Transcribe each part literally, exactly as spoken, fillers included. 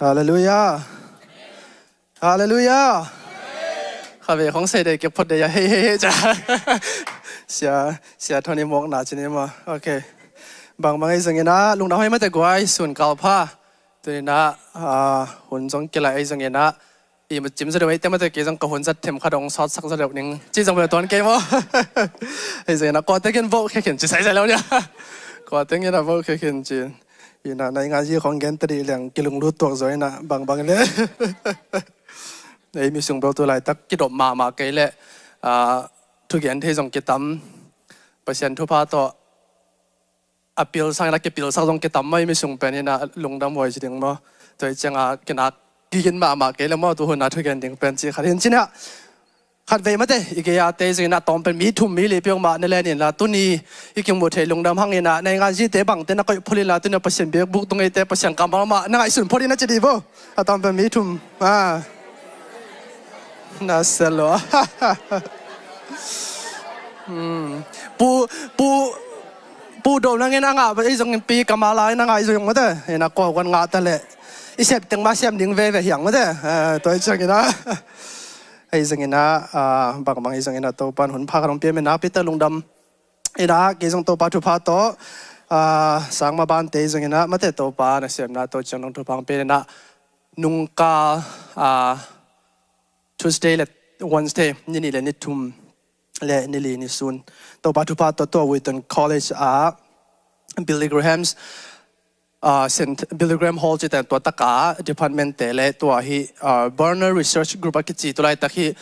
Halleluiah. Halleluiah. Kha ve khong sei dei kek phot dei a, hei hei hei ca. Sia sia thoni mawkna cini maw? Ok. Bangbang ei zongin ah lungdam hoi mate guai, sun kal pha. Tuninah hun zong kila ei zongin ah i ma cim zaw deuh ei te mate, kei zong ka hun zat them khat hong sawtsak zaw deuh ning ci zong bel tuan kei maw? Ei zongin ah kuate gen voh khekhin ci saisai lo nia. Kuate gen ah voh khekhin ci. Inah na i nganzi khong gen tadi leng kilunglut tuak zaw inah bangbang le. Ei misung bel tu laitak kidop mahmah kei leh thugen thei zong kitam. Pasian thupha tawh a pilsang inah kipilsak zong kitam mah ei misung pen inah lungdam huai ci ding maw? Tua i cianga kinak kigin mahmah kei leh maw, tu huna thugen ding pen ci khat hin cinah. Khat vei mate i gei-a te zong inah tawm pen mi thum mi li piok mah na len inla, tuni i kimu thei lungdam hang inah na i nganzite bangte na koih phot inla, tuni a Pasian biakbuk tung eite Pasian kammal mah na ngaihsun phot inah ci di vo. A tawm pen mi thum. Na selo. Pu pu pu do nangin a ngah ei zong pi kamala in a ngah ei zong mate. Inah kua kuan ngah ta leh i sep teng mah sem ding veve hiang mate. Tua i ciang inah ei zong inah bangbang ei zong inah Topan hun pha khat hong pia min nakpi tak lungdam. Inah kei zong Topa thupha tawh sang ma bante ei zong inah mate Topa na semna tawh ciang nong thupha hong pia inah nungkal Tuesday le Wednesday ni nih le ni thum le ni li ni sun Topa thupha tawh tua Wheaton College ah Billy Graham's Billy Graham Hall cite tua taka department te le tua hi Barna Research Group a kici tu laitak hi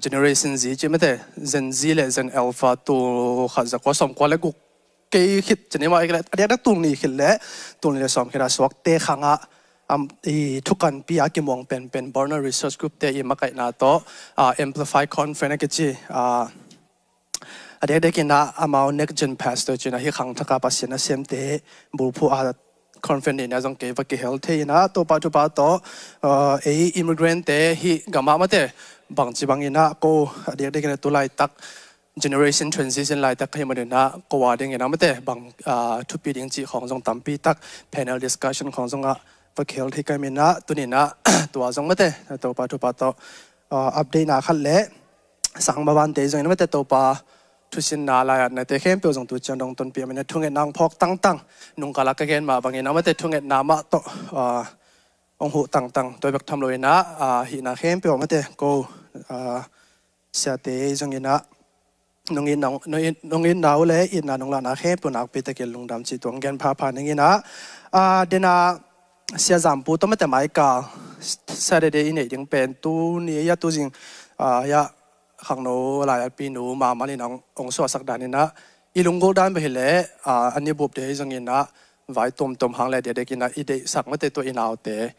Generation Z ci mate, Gen Z le Gen Alpha tu khat za kua sawm kua le guk kei khit cini mah a diakdiak tul nih khit le tul nih le sawm khit a suakte khangah thukanpi a kimuang penpen Barna Research Group te i makaihna tawh Amplify Conference a kici a diakdiak inah amau Next Gen Pastor cinah hi khangthaka Pasian a semte bulphuh a conference neihna zong kei va kihel thei inah Topa thupha tawh ei immigrant te hi gamah mate bangci bang inah ko a diakdiak inah tu laitak generation transition laitak ka hi maninah ko a ding inah mate bang thupi ding cih khawng zong tampi tak panel discussion khawng zongah va khel thei ka hi maninah tuninah tua zong mate Topa thupha tawh update na khat le sang ma bante zong inah mate Topa thusinna lai-at nate khempeuh zong tu ciang dong tonpih a maninah thungetna hong phawk tangtang nungkala ka gen mah bang inah mate thungetna mah tawh hong huh tangtang tua bek tham lo inah hihna khempeuh mate ko siate zong inah nong itna uh le itna nong lahna khempeuh nakpi takin lungdam cih tuang gen phapha ning inah dena sia zampu tawh mate maika Saturday i neih ding pen tuni a tuzing a khangno lai a pinu mahmah inah hong suahsak dan inah i lunggulh dan beh hileh a ni bup dei zong inah vai tuamtuam hang le diakdiak inah i deihsak mate tua i naute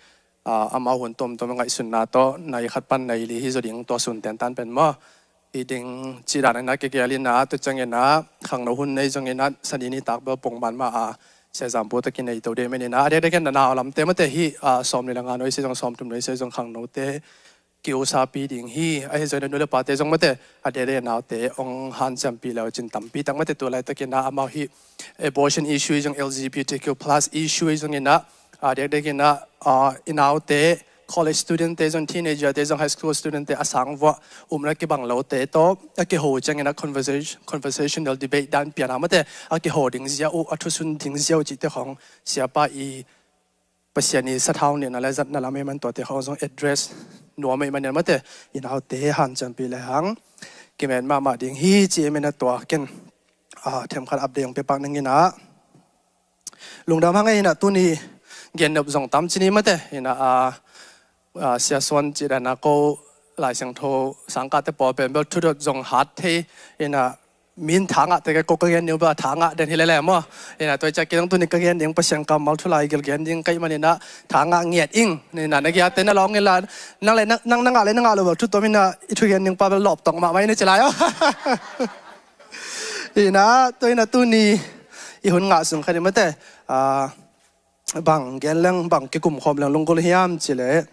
amau hun tuamtuam a ngaihsunna tawh nai khat pan nai li hi zaw ding tua sun tentan pen maw hi ding cih dan inah kigial inah tua ciang inah khangno hun nei zong inah sani nitak bel pongman mah a sia zampu tawh kinei to dei men inah a diakdiak inah nau lamte mate hi sawm nih le nga noi sei zong sawm thum noi sei zong khangnote kiusapi ding hi. Ahi zongin a nu le pate zong mate a diakdiak naute hong hanciampih le uh cin tampi tak mate tu laitak inah amau hi abortion issue zong L G B T Q plus issue zong inah a diakdiak inah i naute college student te zong teenager te zong high school student te a sang vuah umna kibang lote tawh a kiho ciang inah conversation conversational debate dan piana mate a kiho ding zia uh a thusun ding zia uh cihte khawng siapa i Pasian i sathau nihna le zatna lam ei man tuate khawng zong address nuam ei man inah mate i naute hanciampih le hang kimen mahmah ding hi ci ei man a tua ken themkhat update hong pia pak ning inah lungdam hang ei inah tuni gennop zong tam cini mate inah sia suan cih dan a ko Lai Siangtho sangkahte pawl pen bel thudot zong hat thei inah min tha ngahte ka ko ka gen ding bel a tha ngah den hi lele maw? Inah tua i ciah kei zong tuni ka gen ding Pasian kammal thu lai gil gen ding ka hih man inah tha ngah ngiat ing. Inah na giate na lawng inla nang le nang na ngah le na ngah lo bel thu tom inah i thu gen ding pa bel lawp tong mahmah inah ci lai aw. Inah tua inah tuni i hun ngah sung khat i mate bang gen leng bang kikum khawm leng lunggulh hiam cileh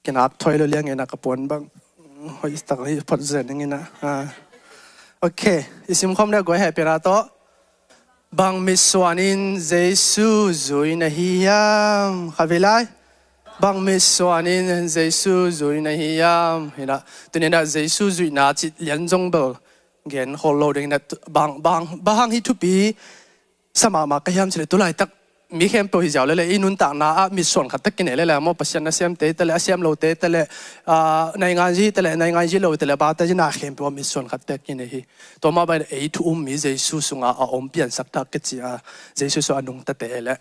kinak thoi lo liang inah ka puan bang hoih tak hi phot zen ning inah. Ok, i simkhawm le guai hehpiana tawh Bang mitsuanin Jesu zui na hi hiam? Khatvei lai. Bang mitsuanin Jesu zui na hi hiam? Hi na, tuni-in ah Jesu zuihna cih lian zong bel gen khol lo ding hi na, bang, bang, bang hang hi thupi sa mahmah ka hiam cih leh, tu laitak mi khempeuh hi ziau lel e, i nuntakna ah mitsuan khat tak kinei lel e maw, Pasian nasemte hi ta leh, a sem lote hi ta leh, ah, nainganzi hi ta leh, nainganzi lo hi ta leh, bate zi na khempeuh ah mitsuan khat tak kinei hi. Tua mah bangin ei thu um mi Jesu sungah a om piansak thak kici a, Jesu sungah a nungtate leh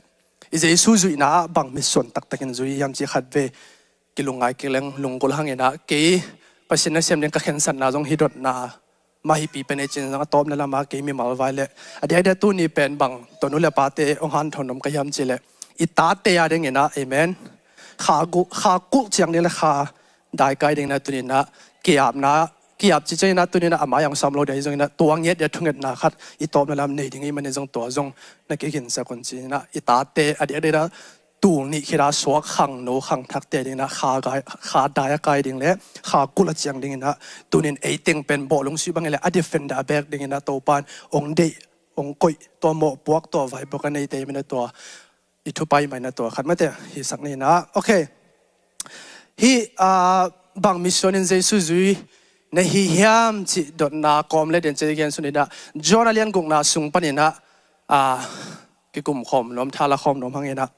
i Jesu zuihna ah bang mitsuan taktakin zui hiam cih khatvei kilungngai kik leng lunggulh hang in ah, kei Pasian nasem ding ka khensatna zong hi dotna mah hi pi pen e cin zong a tawpna lamah kei mimal vai leh a diakdiak tuni pen bang tawh nu le pate hong hanthawn nuam ka hiam cih leh, i tate a ding in ah, amen, kha gu-, kha kulh ciang ding leh kha dai kai ding in ah tuni-in ah ki-apna, ki-ap cih ciangin ah tuni-in ah a mai-ah hong sam lo ding hi zongin ah, tua ngiat ding a thungetna khat i tawpna lam nei ding i hih manin zong tua zong na kiginsak un ci-in ah, i tate a diakdiak tul nih khit a suak khangno khangthakte ding in ah kha gai, kha dai a kai ding leh kha kulh a ciang ding in ah, tuni-in ei teng pen bawlung sui bangin leh a defender a back ding in ah Topa'n hong deih, hong koih, tua mawhpuak, tua vaipuak a neite i hih manin ah tua i thupi mah in ah tua khat mah te hisak ni in ah. Okay. Hih, ah, bang mitsuanin Jesu zui na hi hiam cih dotna kawm leh den ci-in gen suk ni in ah, John a lian gukna sung panin ah, ah, kikum khawm nuam, tha la khawm nuam hang in ah,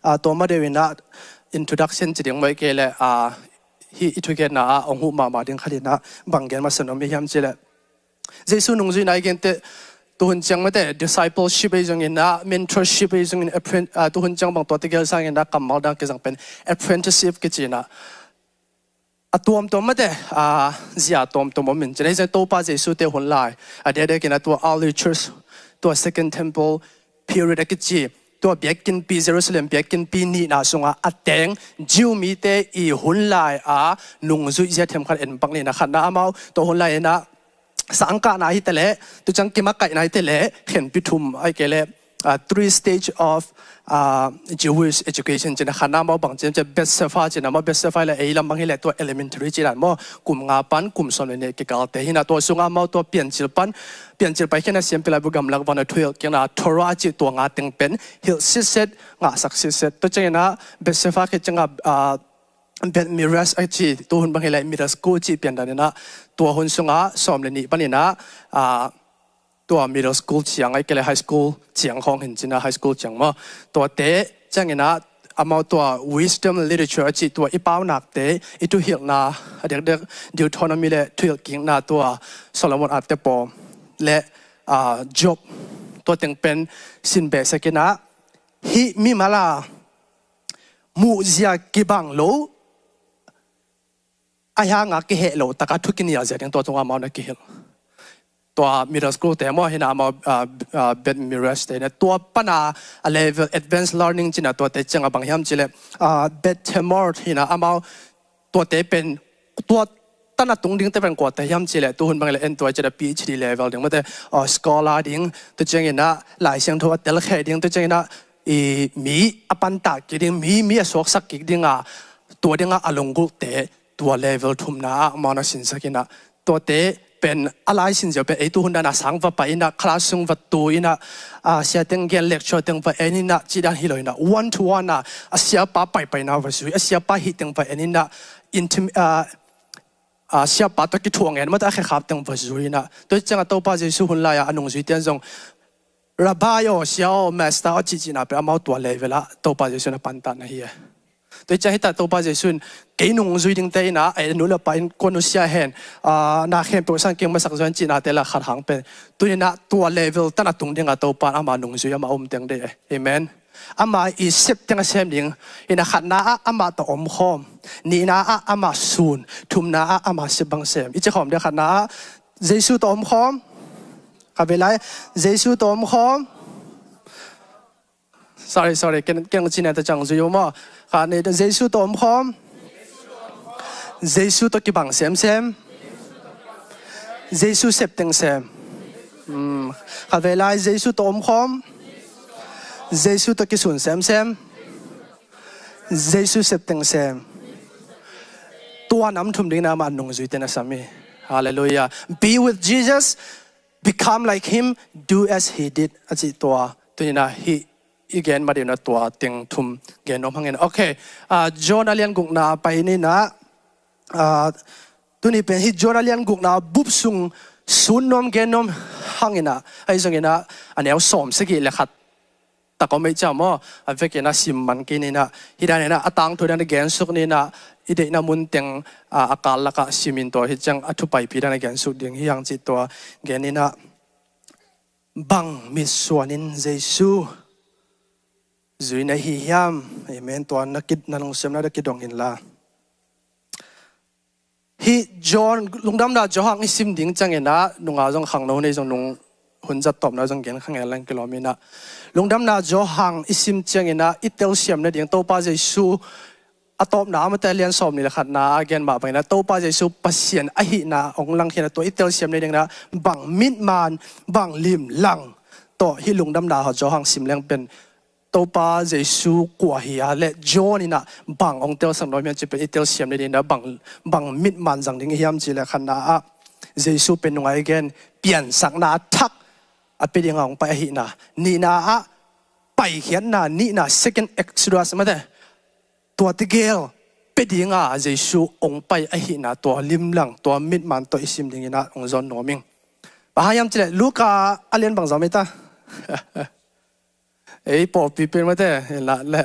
ah, tua mah deuh in ah introduction ci ding maw, ahih kei leh, ah, hih i thugenna ah hong huh mahmah ding khat in ah bang gen masa nuam i hiam cih leh, Jesu nungzuihna i gen teh, tuhun ciang mah te discipleship ahi zongin ah, mentorship ahi zongin, appren-, ah, tuhun ciang bang tuate gel sangin ah kammal dang kizang pen apprenticeship kici in ah, a tuamtuam mah te, ah, zia tuamtuam om in cin. Ahi zongin Topa Jesu te hun lai a diakdiak in ah tua early church, tua Second Temple period a kici, tua biakinnpi, Jerusalem biakinnpi nihna sungah a teng Jew mite i hun lai a nungzuih zia themkhat en pak ni in ah. Khatna, amau tua hun lai in ah sangkahna hi ta leh, tu ciang kimakaihna hi ta leh, khenpi thum, ahih kei leh, ah, three stage of, ah, Jewish education ci-in ah, khatna amau bang ci-in ah, Bet Sefer ci-in ah, amau Bet Sefer leh ei lam bang hi leh tua elementary ci-in ah maw, kum nga pan kum sawm leh nih kikalte hi in ah, tua sungah amau tua Piancil pan, Piancil Paikhiatna Siampi Laibu gamlak vang a thuhilhkikna Torah cih tua nga teng pen hilh sitset, ngahsak sitset. Tua ciangin ah Bet Sefer khit ciangah, ah, Bet Midrash a ci, tuhun bang hi leh middle school cih piandan in ah, tua hun sungah sawm leh nih panin ah, ah, tua middle school ciang, ahih kei leh high school ciang khawng hi in cin ah, high school ciang maw. Tuate ciangin ah amau tua wisdom literature a ci, tua i paunakte, i thuhilhna, a diakdiak Deuteronomy leh thuhilhkikna, tua Solomon Atte Pawl leh, ah, Job, tua teng pen sin behsak in ah, hih mimal a muhzia kibang lo, ahih hangin kiheh lo tak a thu kinial zia ding tua tungah amau na kihilh. Tua middle school te maw hi in ah, amau, ah, ah, Bet Midrash te hi in ah, tua pan a level advanced learning ci-in ah, tuate ciangah bang hiam cih leh, ah, Bet Chemuel hi in ah, amau tuate pen, tua tan a tung dingte pen kuate hiam cih leh, tuhun bang leh en tua ci-in ah PhD level ding mah te, ah, scholar ding, tua ciangin ah Lai Siangtho a telkhiat ding, tua ciangin ah i mi a pantak kik ding, mi, mi a suaksak kik ding a, tua ding a a lunggulhte, tua level thumna ah amau na sinsak in ah, tuate pen a lai sin ziau pen ei tuhun dan a sang va pai in ah, class sung va tu in ah, ah, sia teng gen, lecture teng va en in ah, cih dan hi lo in ah, one to one a, a siapa paipaina va zui, a siapa hih teng va en in ah, intim-, ah, ah, siapa tawh kithuah ngen mah te, a khekhap teng va zui in ah. Tua ciangah Topa Jesu hun lai a a nungzuite in zong Rabbi aw, Sia aw, Master aw, cihcihna pen amau tua level ah Topa Jesu in a pantak na hi e. Tua hi ciang hi ta, Topa Jesu in kei nungzui dingte in a, a nu le pa innkuan nusia hen, ah, na khempeuh sang kik masak zaw hen cihnate lah khat hang pen, tuni in a tua level tan a tung ding a Topa in ama nungzui, ama om teng deih e. Amen. Ama i sep teng a sem ding. In a khatna ah ama tawh omkhawm. Nihna ah ama sun. Thumna ah ama sep bang sem. I ci khawm ding, khatna ah Jesu tawh omkhawm. Khatvei lai, Jesu tawh omkhawm. Sorry, sorry, ken, ken cih na ta ciang zui uh maw. Khat, nih, Jesu tawh omkhawm. Jesu tawh kibang semsem. Jesu sep teng sem. Hmm. Khatvei lai, Jesu tawh omkhawm. Jesu tawh kisun semsem. Jesu sep teng sem. Tua nam thum ding in a ama nungzuite na sam hi. Hallelujah. Be with Jesus, "Become like him, do as he did," a cih tua. Tuni-in ah hih i gen ma ding un ah tua teng thum gen nuam hang in ah. Okay, ah, John a lian gukna pai ni-in ah, ah, tuni pen hih John a lian gukna bup sung sun nuam gen nuam hang in ah, ahi zongin ah a neu sawm sagih le khat tak om ei ciang maw, a vekin ah sim man kei ni-in ah, hih danin ah a tangthu dan a gensuk ni-in ah, i deihna mun teng, ah, a kal lakah sim in tua hih ciang a thu paipi dan a gensuk ding hi hang cih tua gen ni-in ah, bang mitsuan in Jesu zui na hi hiam? Amen. Tua na kit, na lungsim na da kidong inla. Hih John, Lungdamna Johan i sim ding ciangin ah, nunga zong khangno nei zong nung hun zat tawpna zong gen kha ngei leng kilawm in ah. Lungdamna Johan i sim ciangin ah, i telsiam nading Topa Jesu a tawpna, amaute lian sawm nih le khatna a gen mah bangin ah, Topa Jesu Pasian ahihna hong langkhin ah, tua i telsiam nading in ah, bang mitman, bang limlang tawh hih Lungdamna Johan sim leng pen Topa Jesu kua hi a leh John in ah bang hong telsak nuam hiam cih pen i telsiam nading in ah, bang, bang mitman zang ding i hiam cih leh khatna ah, Jesu pen nunga i gen piansakna thak a pia dingin hong pai ahihna. Nihna ah paikhiatna, nihna second Exodus mate, tua tegel pia dingin Jesu hong pai ahihna, tua limlang, tua mitman tawh i sim ding in ah hong zawn nuam ing. Bang hang hiam cih leh Luka a lian bang zong mate. Ei pawlpi pen mate, la le,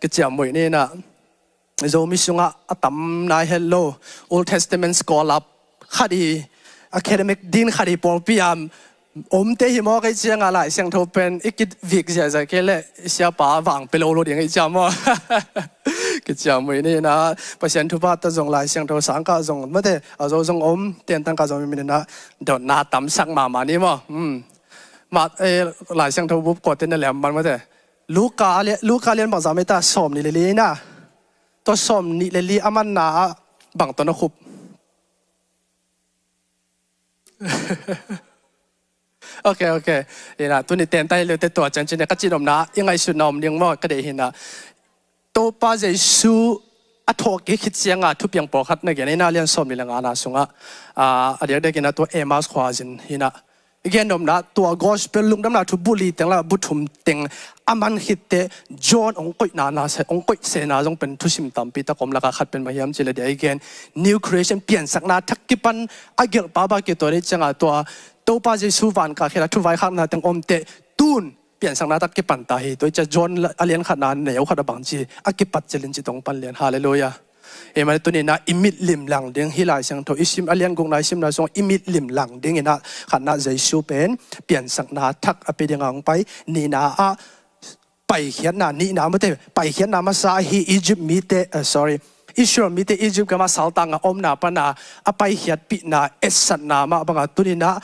ka ciamnuih ni-in ah, Zomi sungah a tam nai het lo, Old Testament scholar khat hi, academic dean khat hi pawlpi ah omte hi mawk ei ciangin ah, Lai Siangtho pen i kivik ziahziah kei leh i siapa vang pia lo lo ding ei ciang maw. Ka ciamnuih ni-in ah, Pasian thupha tawh zong, Lai Siangtho sang kah zong mate, a zo zong om, ten tang kah zong mi ni-in ah, dotna tamsak mahmah ni maw. Hmm. Mat, eh, Lai Siangtho bup kua ten na lem man mate. Luka a lian, Luka a lian bang zong mate, sawm nih le li in ah. Tua sawm nih le li a manna ah bang tawh na khup? Okay, okay. In ah, tuni ten tai le te tua ciang cin ka cih nopna, i ngaihsutna om ding maw, ka deih hi-in ah. Topa Jesu a thawhkik khit ciangin ah thupiang pawlkhat na gen in ah, lian sawm nih le ngana sungah, ah, a diakdiak in ah tua Emmaus khua zin hi-in ah i gen nopna, tua gospel Lungdamna Thu bu li teng lah bu thum teng a man khit teh John hong koihna, na se, hong koih sena zong pen thusim tampi tak om lakah khat pen bang hiam cih leh, dia i gen New Creation, piansakna thak kipan a gelhpa bang kituak i hih ciangin ah, tua Topa Jesu van kah khit a thuvaikhakna teng om teh tun piansakna thak kipan ta hi. Tua i hih ciang John a lian khatna neu khat a bang ci a kipat cil in ci tawh pan lian. Halleluiah. Amen. Tuni-in ah i mit limlang ding, hih Lai Siangtho i sim, a lian gukna i simna sungah i mit limlang ding in ah, khatna Jesu pen piansakna thak a pia dingin hong pai. Nihna ah paikhiatna, nihna mate, paikhiatna masa ah hih Egypt mite, eh, sorry, Israel mite Egypt gamah saltang a omna pan a, a paikhiatpihna, etsakna mah bangin, tuni-in ah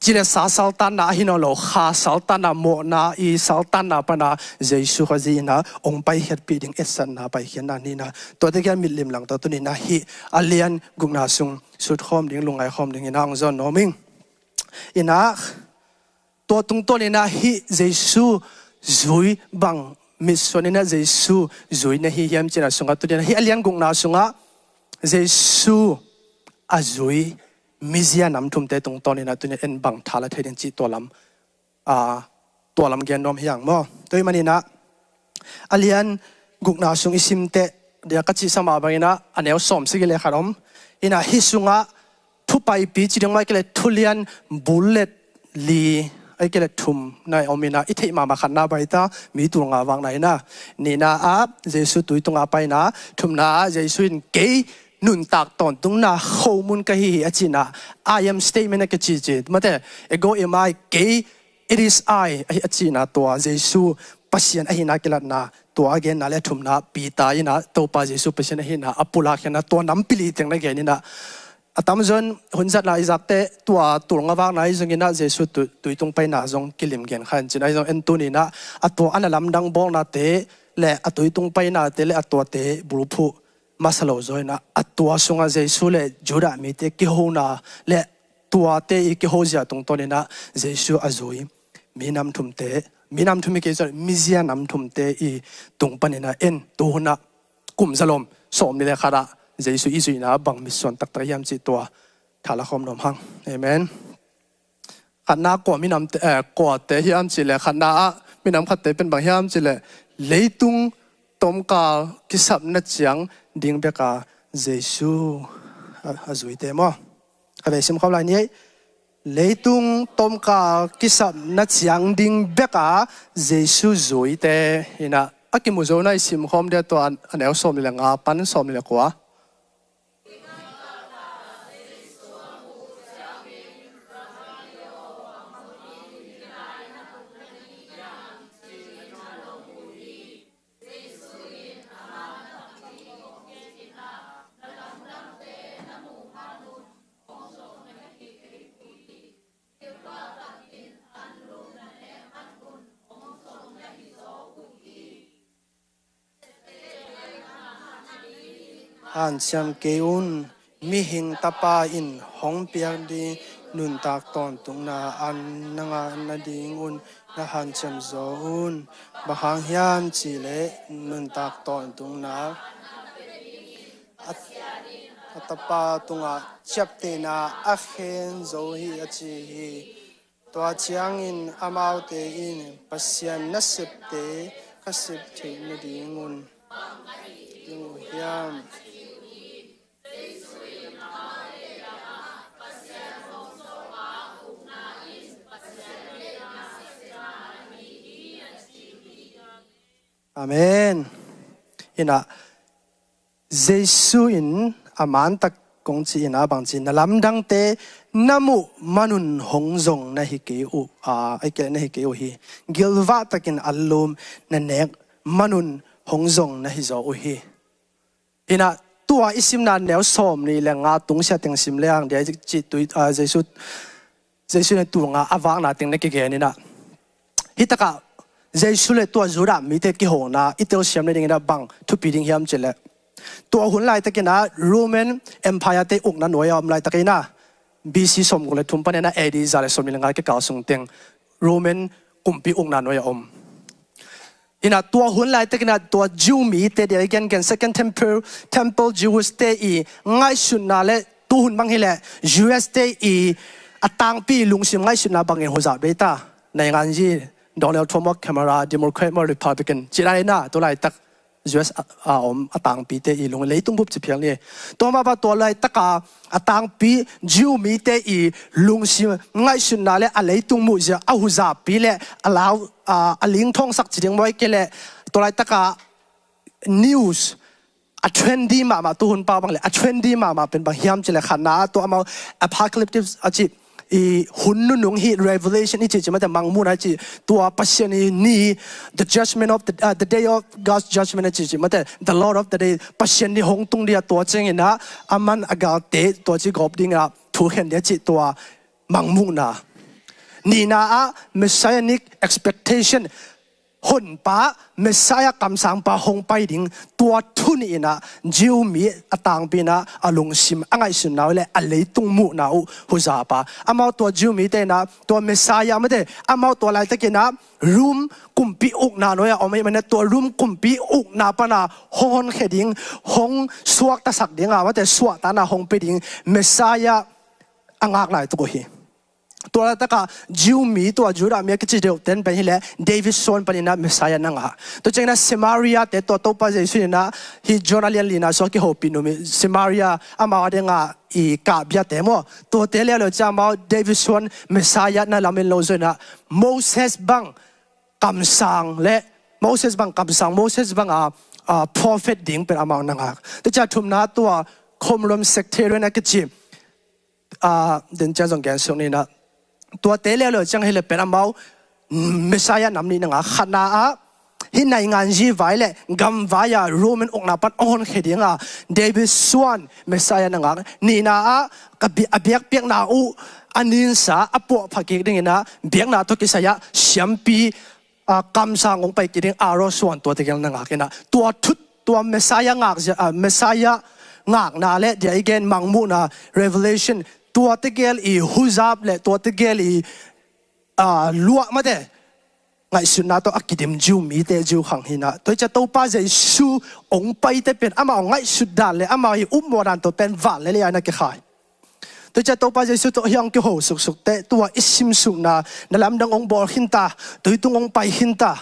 cilesa saltanna ahi nawn lo, kha saltanna, mawhna i saltanna pan a Jesu Khazih in ah hong paikhiatpih ding, etsakna, paikhiatna, nihna. Tuate kiang mit limlang tawh tuni-in ah hih a lian gukna sung sutkhawm ding, lungngai khawm ding in ah hong zawn nuam ing. In ah tua tungtawn in ah hih Jesu zui, bang mitsuan in ah Jesu zui na hi hiam cihna sungah, tuni-in ah hih a lian gukna sungah Jesu a zui mizia nam thumte tungtawn in ah tuni-in ah en bang tha la thei ding cih tua lam, ah, tua lam gen nuam hi hang maw. Tua ahih manin ah a lian gukna sung i sim teh, dia ka cihsa mah bangin ah a neu sawm sagih le khat om. In ah hih sungah thu paipi ci ding mah ahih kei leh thu lian bullet li, ahih kei leh thum na om in ah, i theih mahmah khatna bang hi ta, mi tul nga vakna hi-in ah. Nihna ah Jesu tui tunga paina, thumna ah Jesu in kei nuntak tawntungna khomun ka hi hi a cihna, I am statement a kici ci mate, ego eimi, kei, it is I a cihna, tua Jesu Pasian ahihna kilatna, tua a genna le thumna Peter in ah Topa Jesu Pasian ahihna a pulak hi-in ah, tua nampi li teng na gen in ah. A tamzaw in hun zatna i zak teh tua tul nga vakna ahi zongin ah Jesu tu-, tui tung paina zong kilim gen kha in cin ahi zong, en tuni-in ah a tua a na lamdang bawlnate le a tui tung painate le a tuate bulphuh masa lo zaw in ah, a tua sungah Jesu le Judah mite kihona le tuate i kiho zia tungtawn in ah Jesu a zui mi nam thumte, mi nam thum hi kei, sorry, mizia nam thumte i tung panin ah en, tu hun ah kum zalom sawm nih le khat ah Jesu i zuihna bang mitsuan taktak hiam cih tua tha la khawm nuam hang. Amen. Khatna kua minamte, eh, kuate hiam cih leh, khatna ah minam khatte pen bang hiam cih leh, leitung tomkal kisapna ciang ding bek a Jesu a, a zuite maw? Ka vei simkhawm lai ni ei. Leitung tomkal kisapna ciang ding bek a Jesu zuite hi-in ah, a kimu zo na i simkhawm dia tua a neu sawmnih le nga pan sawmnih le kua. Hanciam kei un, mihing tapa in hong piak ding nuntak tawntungna a na ngah nadingun na hanciam zaw un. Bang hang hiam cih leh nuntak tawntungna a, a tapa tungah ciaptehna a khen zo hi, a ci hi. Tua ciangin amaute in, Pasian nasepte ka sep theih nadingun ding uh hiam? Amen. Hi-in ah, Jesu in a mantak kong cih in ah bangci, na lamdangte na muh manun hong zong na hi kei uh, a, a kei na hi kei uh hi. Gilvah takin anlum na nek manun hong zong na hi zaw uh hi. Hi-in ah, tua i simna neu sawmnih le nga tungsiah teng sim leng dia cih tui, a, Jesu Jesu in tua nga a vakna teng na kigen in ah, hi takah Jesu le tua Judah mite kihona i telsiam nading in ah bang thupi ding hiam cih leh, tua hun laitakin ah Roman Empire te ukna nuai-a om laitakin ah, B C sawmguk le thum panin ah A D za le sawmnih le nga kikal sung teng Roman kumpi ukna nuai-a om. Hi-in ah, tua hun laitakin ah tua Jew mite dia i gengen Second Temple, Temple Jews te i ngaihsutna le tuhun bang hi leh U S te i a tangpi lungsim ngaihsutna bangin huzap bei ta. Naingan zi, Donald Trump maw, Kamala, Democrat maw, Republican, cih lai-in ah, tua laitak U S a, a om a tangpite i lung, leitung bup ci phial ni. Tua mah bang tua laitaka a tangpi Jew mite i lungsim ngaihsutna le a leitung muhzia a huzappi le a lau, a, a lingthawngsak ci ding maw, ahih kei leh tua laitaka news a trendy mahmah, tuhun pau bang le a trendy mahmah pen bang hiam cih leh, khatna ah tua amau apocalyptic a cih i hun nunung hi, Revelation i cih cih mate, Mangmuhna i cih, tua Pasian i ni, the judgment of the, uh, the day of God's judgment i cih cih mate, the Lord of the day, Pasian ni hong tung dia tua ciangin ah, a man a galte tua ci gawp ding ah thu khen dia cih tua Mangmuhna. Nihna ah messianic expectation, Honpa Messiah kamsangpa hong pai ding, tua thu nih in ah Jew mi a tangpi in ah a lungsim a ngaihsutna uh le a leitung muhna uh huzap a. Amau tua Jew mite in ah tua Messiah mate, amau tua laitakin ah Rom kumpi ukna nuai-a om ahih manin ah tua Rom kumpi ukna pan ah hong honkhia ding, hong suaktasak ding a mate, suahtakna hong pia ding Messiah a ngak laitak uh hi. Tua laitaka Jew mi, tua Judah mi a kici deuh ten pen hi leh David suan panin ah Messiah na ngak. Tua ciangin ah Samaria te, tua Topa Jesu in ah hih John a lian lina sung a kihopih nung mi Samaria, amau a ding ah i kahbia te maw, tuate leuleu ciang amau David suan Messiah na lamen lo zaw in ah Moses bang kamsang le, Moses bang kamsang, Moses bang a, a prophet ding pen amau na ngak. Tua ciang thumna tua Qumran sectarian a kici, a, den ciang zong gen suk ni in ah, tuate leuleu ciang hi leh pen amau Messiah nam nih na ngak. Khatna ah hih naingan zi vai le gam vai ah Roman ukna pan hong honkhia ding a David suan Messiah na ngak. Nihna ah ka bi-, a biakpiakna uh a ninsa a puahpha kik dingin ah biakna tawh kisai ah siampi, a, kamsang hong pai kik ding Aaron suan, tua tegel na ngak in ah, tua thu, tua Messiah ngak zia, a, Messiah ngakna le dia i gen Mangmuhna, Revelation, tua tegel i huzap le tua tegel i, a, luah mate ngaihsutna tawh a kidim Jew mite, Jew khang hi in ah. Tua hi ciang Topa Jesu hong paite pen amau ngaihsut dan le amau i upmawh dan tawh pen van le lei-a na kikhai. Tua ciang Topa Jesu tawh hih hong kiho suksuk teh, tua i simsukna, na lamdang hong bawl khinta, tuitung hong pai khinta,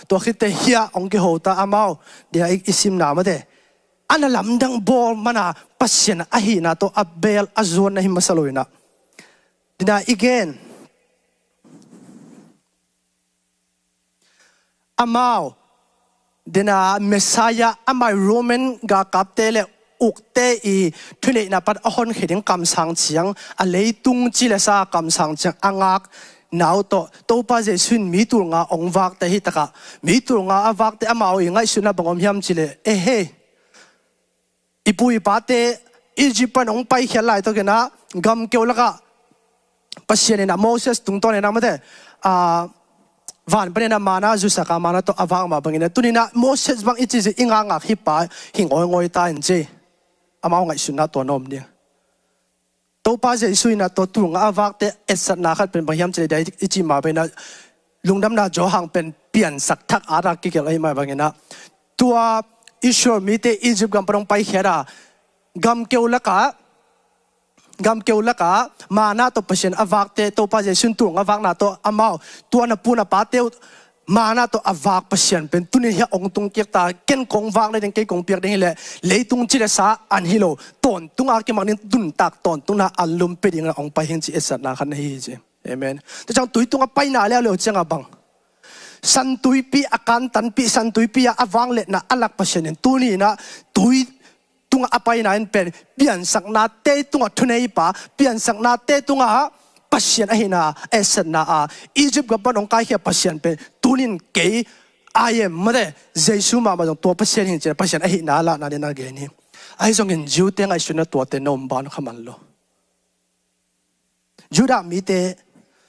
tua khit teh hiah hong kiho ta amau, dina i, i simna mate. A na lamdang bawl mana Pasian ahihna tawh a beel a zuan na hi masa lo inah. Dina i gen. Amau, dena Messiah, amai Roman galkapte le ukte i thuneihna pan a honkhia ding kamsang ciang, a leitung ci le sa kamsang ciang a ngak nau tawh, Topa Jesu in mi tulnga hong vakte hi takah, mi tulnga a vakte amau i ngaihsutna bang om hiam ci le, ehe, i pu i pate Egypt pan hong paikhiat laitakinah gamkeu lakah Pasian inah Moses tungtawn inah mate, a, van paninah mana zusaka mana tawh a vak mah banginah tuninah Moses bang i ci zi i ngakngak hi pa hi ngawngawi ta in ci. Amau ngaihsutna tua na om ding. Topa Jesu inah tua tulnga a vakte etsatna khat pen bang hiam ci le dia i ci mah banginah Lungdamna Johan pen piansak thak ata kigelh ahi mah banginah tua Israel mite Egypt gam pan hong paikhiat a gamkeu lakah, gamkeu lakah mana tawh Pasian a vakte Topa Jesu in tulnga a vakna tawh amau tua na pu na pate uh mana tawh a vak Pasian pen tunin hiah hong tungkik ta, ken kong vak nading kei kong piak ding hileh leitung ci le sa an hi lo, tawntunga kimak ding nuntak tawntungna an lumpia dingah hong pai hing ci etsatna khat na hi hi ci. Amen. Tua ciang tuitung a paina leuleu ciangah bang, Santuipi a kantanpih, Santuipi a a vangletna a lak Pasian in tuninah tui tungah a paina in pen piansaknate tungah thuneipa, piansaknate tungah Pasian ahihna a etsatna a, Egypt gam pan hong kaikhia Pasian pen tunin kei I am mate, Jesu mahmah zong tua Pasian hing cina Pasian ahihna lahna dingin a gen hi. Ahi zongin Jew-te ngaihsutna tuate na om ban kha man lo. Judah mite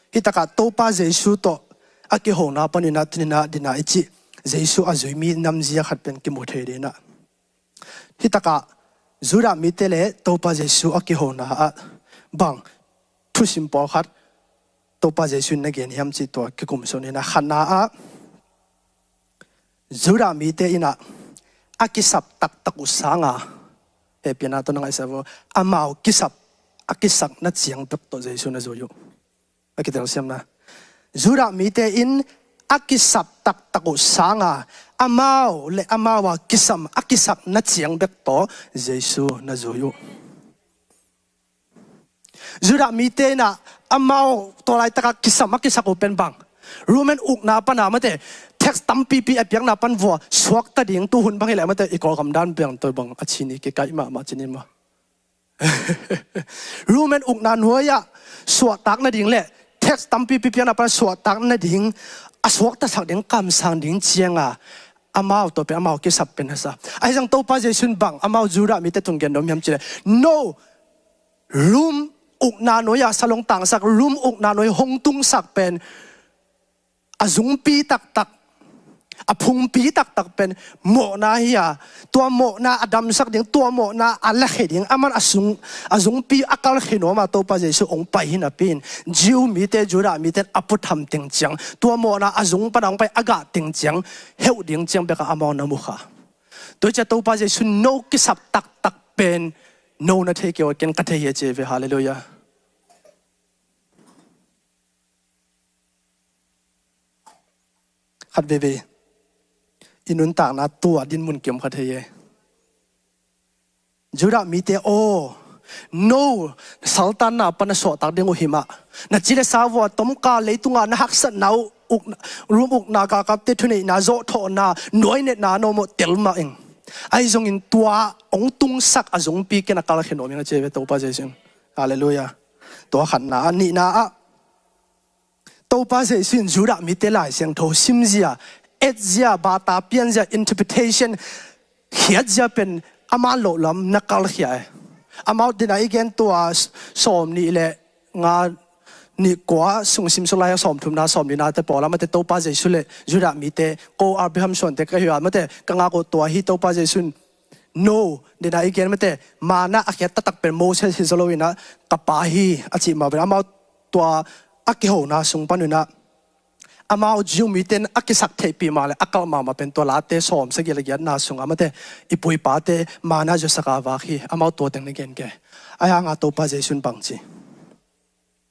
hitakah Topa Jesu tawh a kihona paninah tuninah dina i cih Jesu a zui mi namzia khat pen kimu thei dinah. Hitakah Judah mite le Topa Jesu a kihona ah bang thusim pawlkhat Topa Jesu in na gen hiam cih tua kikum sawn inah khatna ah Judah mite inah a kisap taktak uh sanga, hehpianna tawh na ngaihsak vo, amau kisap a kisakna ciang bek tawh Jesu na zui uh. A kitelsiamna, Judah mite in a kisap taktak uh sanga amau le amau a kisam a kisakna ciang bek tawh Jesu na zui uh. Judah mite inah amau tua laitakah kisam a kisak uh pen bang, Roman ukna pana mate, tax tampipi a piakna pan vua suakta ding, tuhun bang hileh mate i Kawlgam dan beng toi bang a cini kikaih mahmah cini mah. Roman ukna nuai-ah suahtak nading le tax tampipi piakna pan suahtak nading, a suaktasak ding kamsang ding cianga amau tua pen amau kisap pen a sa. Ahi zong Topa Jesu in bang amau Judah mite tung gen nuam hiam cileh, no, Rom ukna nuai-ah salong tangsak, Rom ukna nuai hong tungsak pen a zungpi taktak, a phungpi taktak pen mawhna hi a, tua mawhna a damsak ding, tua mawhna a lakhia ding, aman a sung, a zungpi a kalkhia nuam a Topa Jesu hong pai hi napi in, Jew mite, Judah mite in a putham teng ciang, tua mawhna a zung pana hong pai a gah teng ciang heuh ding ciang bekah amau na mukha. Tua hi ciah Topa Jesu no kisap taktak pen no na thei kei uh a, ken ka thei hi a ci ve. Halleluiah. Khat veve i nuntakna tua dinmun kiom khat hi e. Judah mite aw, no saltanna pana suahtak ding uh hi mah. Na ci le sa vua tomka leitunga na haksatna uh, uk, Rom ukna, galkapte thuneihna, zawhthawhna, nuainetna no mawh tel mah ing. Ahi zongin tua hong tungsak a zungpi ken a kalkhia nuam ing a ci ve Topa Jesu in. Halleluiah. Tua khatna. A nihna ah Topa Jesu in Judah mite Lai Siangtho simzia, etzia, bata pianzia, interpretation, khiatzia pen aman loh lam na kalkhia e. Amau dina i gen tua sawm nih le nga, nih kua sung simsuk lai a sawm thumna, sawm nihna te pawl a mate Topa Jesu le Judah mite ko Abraham suante ka hi a mate ka ngak uh tua hi. Topa Jesu in no, dina i gen mate, mana a khiat taktak pen Moses hi zaw lo inah ka pa hi a cih mah pen amau tua a kihona sung pan inah amau Jew mite in a kisaktheihpih mah le a kalh mahmah pen tua Late sawm sagih le giatna sungah mate i pu i pate manna zuasak a vak hi. Amau tua teng na gen kei. Ahi hanga Topa Jesu in bang ci?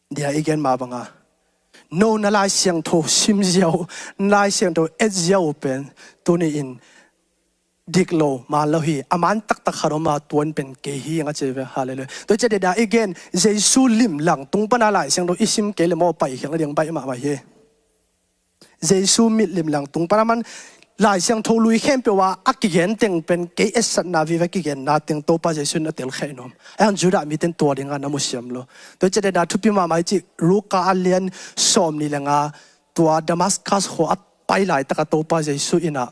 Dia i gen mah banga, no na Lai Siangtho sim zia uh, na Lai Siangtho et zia uh pen tuni-in dik lo, man lo hi. A man taktak khat om a, tua in pen kei hi, a ci ve. Halleluiah. Tua ciang dia i gen, Jesu limlang tung pana Lai Siangtho i sim kei le maw, paikhial nading baih mahmah hi. Jesu mit limlang tung pana man Lai Siangtho lui khempeuh ah a kigen teng pen kei etsakna vive kigenna teng Topa Jesu in a telkhial nuam. Ahi hang Judah mite in tua dingin a musiam lo. Tua ciang dia thupi mahmah hi ci, Luka a lian sawmnih le nga, tua Damascus khua a pai laitak a Topa Jesu in ah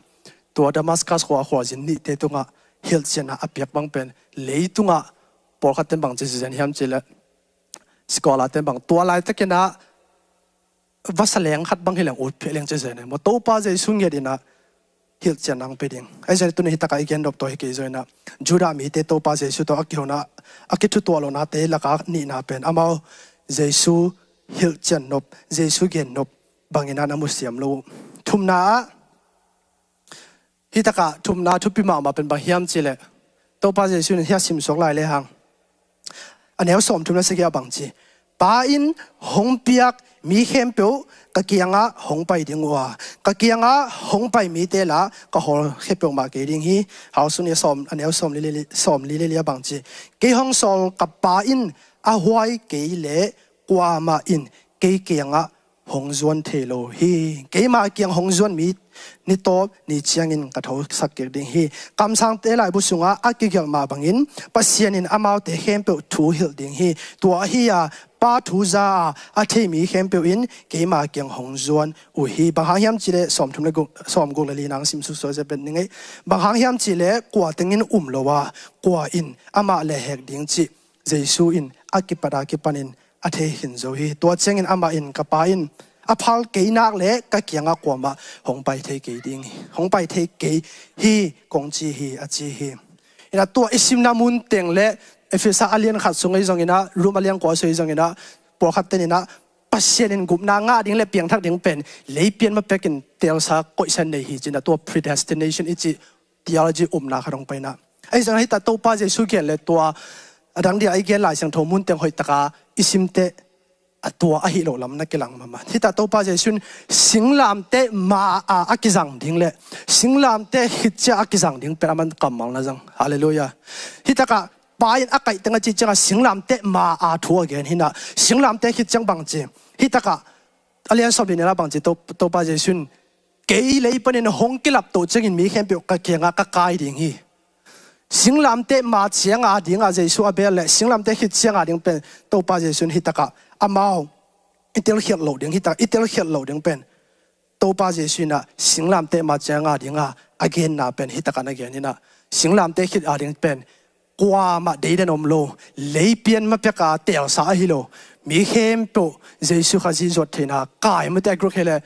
tua Damascus khua khuazin nihte tungah hilhcianna a piak bang pen leitungah pawlkhat ten bang ci zen hiam cih leh, scholar ten bang, tua laitakin ah vasa leng khat bang hi leng ut pheh leng ci zen e maw. Topa Jesu ngiat in ah hilhcianna hong pia ding. Ahi zongin tuni hi takah i gen nop tawh hi kei zongin ah Judah mite Topa Jesu tawh a kihona, a kithutuah lohnate lakah nihna pen amau Jesu hilhcian nop, Jesu gen nop bangin ah na musiam lo. Thumna ah, hi takah thumna thupi mahmah pen bang hiam cih leh, Topa Jesu in hia simsuak lai le hang, a neu sawmthum le sagih ah bang ci? Pa in hong piak mi khempeuh ka kiangah hong pai ding uh a, ka kiangah hong pai mite lah ka hawlkhia peuhmah kei ding hi. Hau sung ni a sawm, a neu sawmli le li, sawmli le li ah bang ci? Kei hong sawl ka Pa in a huai kei leh kuamah in kei kiangah hong zuan thei lo hi. Keima kiang hong zuan mi ni tawp ni ciangin ka thosak kik ding hi. Kamsangte laibu sungah a kigelh mah bangin Pasian in amaute khempeuh thu hilh ding hi. Tua ahi a, Pa thu za a, a thei mi khempeuh in keima kiang hong zuan uh hi. Bang hang hiam cih leh sawmthum le guk, sawmguk le li nang simsuk suak zia pen ni ngei. Bang hang hiam cih leh kua tengin um lo a, kua in amah lehhek ding cih Jesu in a kipat a kipanin a thei khin zo hi. Tua ciangin amah in, ka Pa in a phal kei nak leh ka kiangah kuamah hong pai thei kei ding hi, hong pai thei kei hi kong ci hi, a ci hi. Inah tua i simna mun teng le Efesa a lian khat sung ahi zongin ah, Rom a lian kua sung ahi zongin ah, pawlkhat ten inah Pasian in gupna ngah ding le piangthak ding pen lei pian ma pekin teelsa koihsa nei hi ci-in ah, tua predestination i cih theology umna khat hong paina. Ahi zongin ah hita Topa Jesu gen le tua a dang dia i gen Lai Siangtho mun teng hoih taka i simte a tua ahi lo lam na kilang mahmah. Hita Topa Jesu in singlamteh ma a a kizang ding le singlamteh khit ciang a kizang ding pen aman kammal na zang. Halleluiah. Hi takah Pa in a kaih teng a cih ciangah singlamteh ma a thu a gen hi-in ah, singlamteh khit ciang bang ci? Hi takah a lian sawmli le nihna bang ci? To-, Topa Jesu in, kei lei panin hong kilaptoh ciangin mi khempeuh ka kiangah ka kai ding hi. Singlamteh ma ciang a dingah Jesu a bel le singlamteh khit ciang a ding pen Topa Jesu in hi takah amau i telkhialh loh ding, hi takah i telkhialh loh ding pen Topa Jesu in ah singlamteh ma ciang a dingah a genna pen hi takah na gen hi-in ah, singlamteh khit a ding pen kuamah deidan om lo, lei pian ma peka teelsa ahi lo, mi khempeuh Jesu Khazih zuat theihna kai mate a group hi le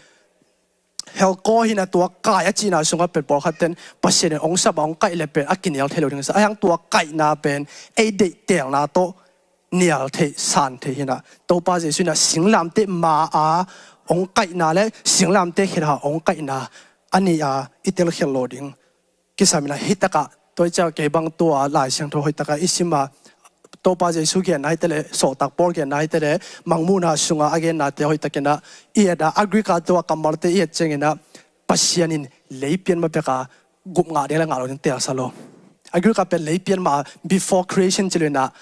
helkaw hi-in ah tua kai a cihna sungah pen pawlkhat ten Pasian in hong sap a hong kaih le pen a kinial thei lo ding sa. Ahi hang tua kaihna pen ei deih teelna tawh nial theih san theih hi-in ah, Topa Jesu in ah singlamteh ma a hong kaihna le singlamteh khit a hong kaihna a nih a i telkhialh loh ding kisam in ah hi takah tua i ciah kei bang tua Lai Siangtho hoih takah i sim a, Topa Jesu genna hi ta le, sawltak Paul genna hi ta le, Mangmuhna sungah a gennate hoih takin ah i et a, a Greek a tua kammalte i et ciangin ah Pasian in lei pian ma peka gup ngah ding le ngah loh ding teelsa lo. A Greek a pen lei pian ma, before creation ci lo-in ah,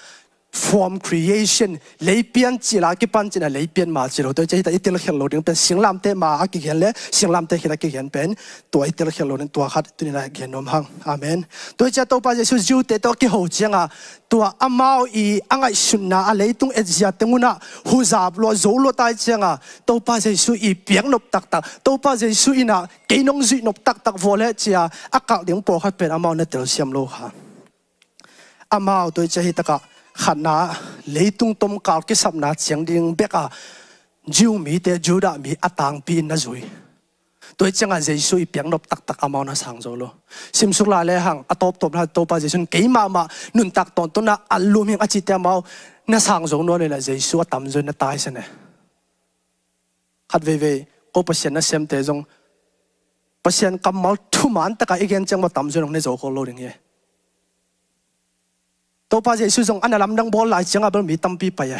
from creation, lei pian cil a kipan ci-in ah lei pian ma ci lo. Tua i ciah hi ta i telkhialh loh ding pen singlamteh ma a kigen le singlamteh khit a kigen pen tua i telkhialh loh ding tua khat tuni-in ah gen nuam hang. Amen. Tua i ciah Topa Jesu Jew-te tawh a kiho ciangah tua amau i a ngaihsutna a leitung etzia teng un ah huzap lua zo lua tai ciangah Topa Jesu i piaknop taktak, Topa Jesu in ah kei nong zuihnop taktak vua le ci-a a kalh ding pawlkhat pen amau na telsiam lo kha. Amau tua i ciah hi takah khatna leitung tomkal kisapna ciang ding bek a Jew mite, Judah mi a tangpi in na zui. Tua i ciangah Jesu i piaknop taktak amau na sang zo lo. Simsuk lai le hang a tawptawpna Topa Jesu in kei mahmah nuntak tawntawna a lum hing a cihte amau na sang zo nuam le lah Jesu a tamzaw in na taisan e. Khat veivei Ko Pasian nasemte zong Pasian kammal thuman takah i gen ciang bel tamzaw in hong ne zo khol lo ding hi. Topa Jesu zong a na lamdang bawl lai ciangah bel mi tampi pai e.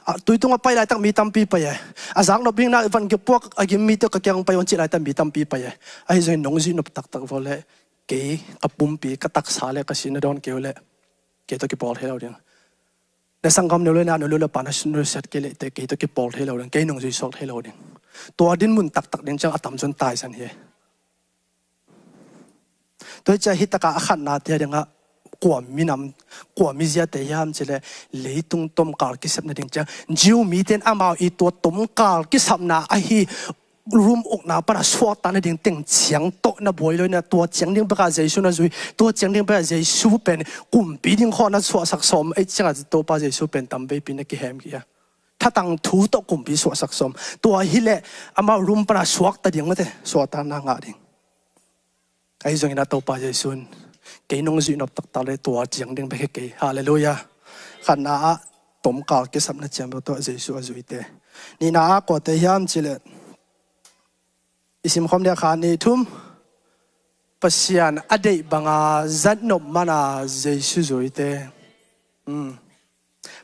A tui tungah pai laitak mi tampi pai e. A zaknop dingin a van kipuak a gim mite ka kiang pai un cih laitak mi tampi pai e. Ahi zongin nong zuih nop taktak vua leh kei ka pumpi ka taksa le ka si na dawn kei uh leh kei tawh kipawl thei lo ding. Na sanggam neu le na nu le pa na nusiat kei leh teh kei tawh kipawl thei lo ding, kei nong zuisuak thei lo ding. Tua dinmun taktak ding ciang a tamzaw in taisan hi. Tua hi ciah hi takah a khatna te a dingah kua minam, kua miziate hiam cih leh leitung tomkal kisapna ding ciang Jew mite in amau i tua tomkal kisapna ahi Rom ukna pana suakta nading teng ciang tawh na buai lo inah tua ciang ding bekah Jesu na zui, tua ciang ding bekah Jesu pen kumpi ding khawh na suahsak sawm, ei ciangah Topa Jesu pen tamveipi na kihem kei a. Thatang thu tawh kumpi suahsak sawm. Tua hileh amau Rom pana suakta ding mate, suakta na ngah ding. Ahi zongin a Topa Jesu in kei nong zuih nop taktak le tua ciang ding bek hi kei. Halleluiah. Khatna ah tomkal kisapna ciang bek tawh Jesu a zuite. Nihna ah kuate hiam cih leh i simkhawm ding a khat nih thum. Pasian a deih banga zatnop mana Jesu zuite.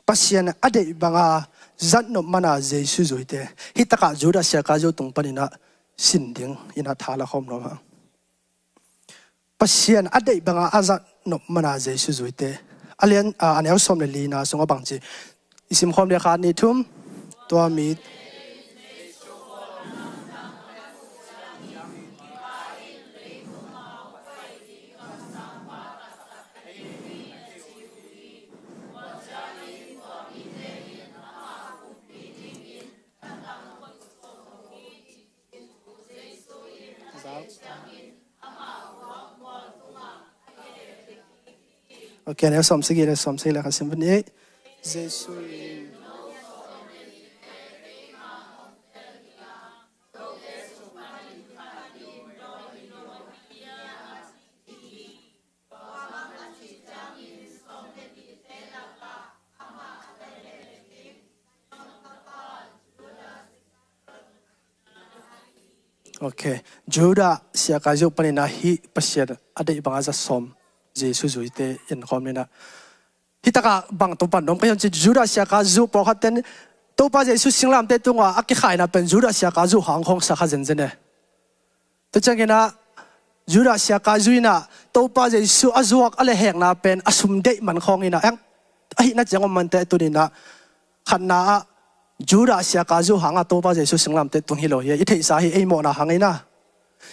Pasian a deih banga zatnop mana Jesu zuite. Hi takah Judah Iskariot tung paninah sin ding inah tha la khawm nuam hang. Pasian a deih banga a zatnop mana Jesu zuite. A lian a neu sawm le lina sungah bangci i simkhawm ding a khat nih thum. Tua mi Ok, neu sawm sagih le sawm sagih le khat sim nih. Jesu in Ok. Judah Iskariot paninah hih Pasian a deih banga za sawm Jesu zuite en khawm ninah. Hi takah bang tung pan nuam ka hiam cih Judah Iskariot pawlkhat ten Topa Jesu singlamteh tungah a kikhaina pen Judah Iskariot hang khawng sa kha zenzen e. Tua cianginah Judah Iskariot inah Topa Jesu a zuak a lehhekna pen a sum deih man khawng inah eng ahihna ciang om mante tuninah khatna ah Judah Iskariot hanga Topa Jesu singlamteh tung hi lo hi. I theihsa hi ei mawhna hang inah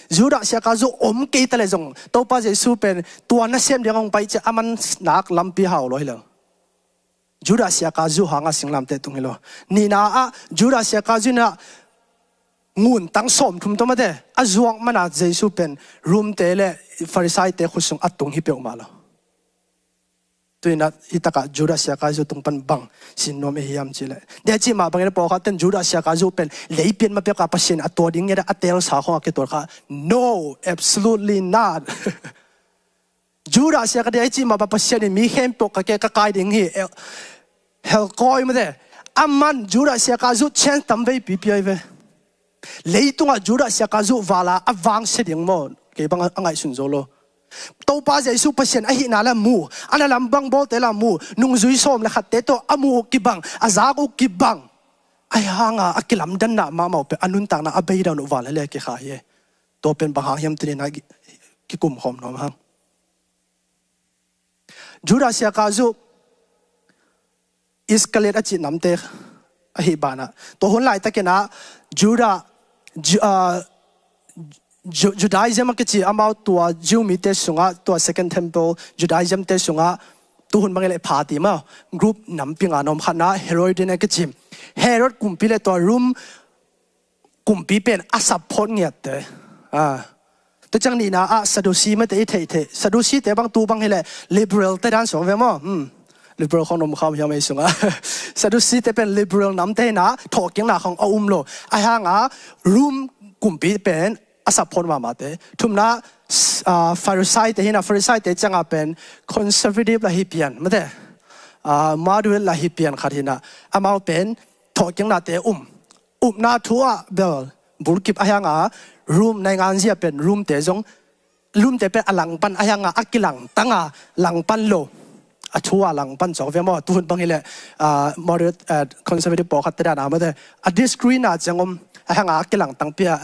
Judah Iskariot om kei ta le zong Topa Jesu pen tua nasem ding hong pai ciah a man nak lampi hau lo hi lo. Judah Iskariot hanga singlamteh tung hi lo. Nihna ah Judah Iskariot inah nguntang sawmthum tawh mate a zuak mana Jesu pen Romte le Farisaite khut sung a tung hi peuhmah lo. Tuinah hi takah Judah Iskariot tung pan bang sin nuam i hiam cih leh dia cih mah bangin a pawlkhat ten Judah Iskariot pen leipian ma peka Pasian a tua ding ngiat a telsa khawng a kitual kha. No, absolutely not. Judah Iskariot dia cih mah bang Pasian in mi khempeuh ka ke ka kai ding hi. Helkawi mate. Aman Judah Iskariot chance tamveipi piai ve. Leitungah Judah Iskariot vala a vangsia ding maw? Kei bang a ngaihsun zo lo. Topa Jesu Pasian ahihna la mu, a na lamdang bawlte la mu, nungzui sawm le khatte tawh a mu uh kibang, a zak uh kibang. Ahi hanga a kilamdanna mahmah uh pen a nuntakna a beidan uh vala le kikha hi. Tua pen bang hang hiam tuninah kikum khawm nuam hang. Judah Iskariot Iskariot a cih namte ahi banah tua hun laitakinah Judah Ju- ah, Ju- Judaism a kici amau tua Jew mite sungah tua Second Temple Judaism te sungah tuhun bangin le party maw group nampi nga na om. Khatna Herodian a kici Herod kumpi le tua Rom kumpi pen a support ngiatte. Tua ciang nihna ah Sadusi mate i theihtheih Sadusi te bang tu bang hileh liberal te dan suak ve maw? Liberal khawng na om kham hiam ei sungah? Sadusi te pen liberal namte hinah thawhkikna khawng a um lo. Ahi hanga Rom kumpi pen a support mahmahte. Thumna Farisai te hinah Farisai te cianga pen conservative la hi pian mate, moderate la hi pian khat hinah amau pen thawhkiknate um. Upna thu ah bel Bulkip a hianga room nainganzia pen roomte zong, roomte pen a langpan a hianga a kilangtanga langpan lo. A thu a langpan cawk ve maw, tuhun bang hileh, ah, moderate, ah, conservative pawlkhatte dana mate a disagree na ciang om a hianga a kilangtang pia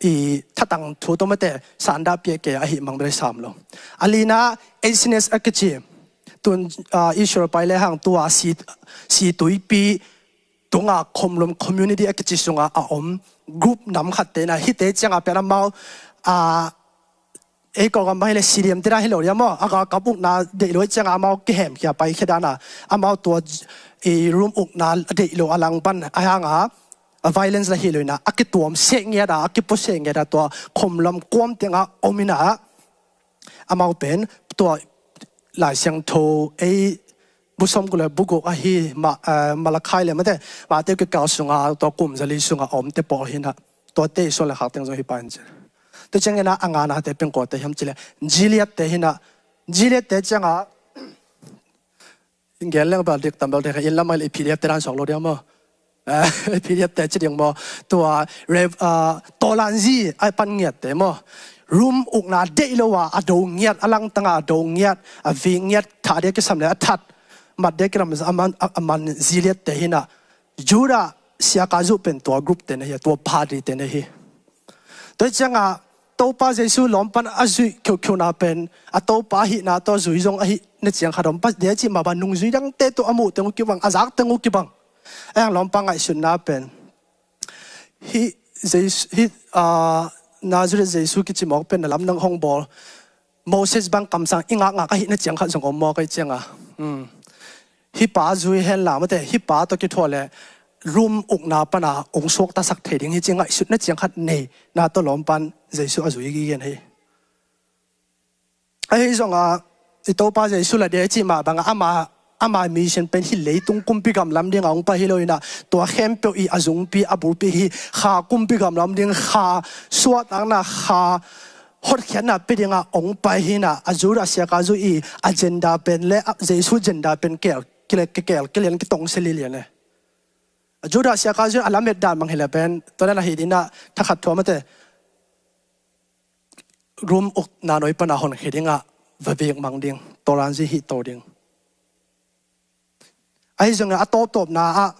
i thatang thu tawh mate sanda pia ke ahi mang bel sam lo. A lina, H C S a kici tun, ah, Israel pai le hang tua si, si tuipi tunga khomlom community a kici sunga a om group nam khatte na hite cianga pen amau, ah, ei ko gam bang hileh C D M te na hi lo dia maw, a galkap ukna deih lo cianga amau kihemkhia paikhia dana amau tua i room ukna deih lo a langpan a hianga a violence la hi lo ina a kituam seh ngiata a kipu seh ngiata tua khomlam kuam tenga om ina amau pen tua Lai Siangtho ei bu sawmguk le bu guk ahi ma, eh, Malakai le mate Matthai kikal sunga tua kum zali sunga omte pawl hina tuate i suan le khak teng zong hi pa in ci. Tua ciangina a nganate pen kuate hiam cileh Gilead te hina, Gilead te cianga gel leng bal dik tam bal dik in lamai le P D F te dan sawk lo dia maw. Eh, P D F te ci ding maw. Tua rev, ah, tawlanzi a pan ngiatte maw. Room ukna deih lo a a do ngiat, a langtanga a do ngiat, a vik ngiat, thah dia kisam le a that mat dia kilam a man, a, a man Gilead te hina. Judah siakazu pen tua group te na hi, tua party te na hi. Tua cianga Topa Jesu lawmpan a zuih kheukheu na pen a Topa ahihna tawh zui zong ahi na ciang khat om pa dia cih mah bang nungzui dangte tawh a muh teng uh kibang, a zak teng uh kibang. A hiang lawmpa ngaihsutna pen hih Jesu, hih, ah, Nazareth Jesu kici mawk pen na lamdang hong bawl Moses bang kamsang i ngakngak ahih na ciang khat zong om mawk ahi cianga. Hmm. Hih pa zui hen la mate, hih pa tawh kithuah le room ukna pana ong suaktasak thei ding hi ci ngaihsutna ciang khat nei na tawh lawmpan Jesu a zui gige hi. Ahi zonga i Topa Jesu la dia i cih mah banga ama, ama mission pen hih leitung kumpi gam lam dinga ong pai hi lo ina tua khempeuh i a zungpi a bulpi hi kha kumpi gam lam ding kha suahtakna kha hotkhiatna pia dinga ong pai hina a Judah siakazu i agenda pen le a Jesu agenda pen kel, kile, kikel, kilian kitong se lilian e. A Judah siakazu a lamet dan mang hileh pen tua dan ahi dina thakhat thua mate room ukna noi pana honkhia dinga va vik mang ding, tawlanzi hih to ding. Ahi zongin a tawptawpna ah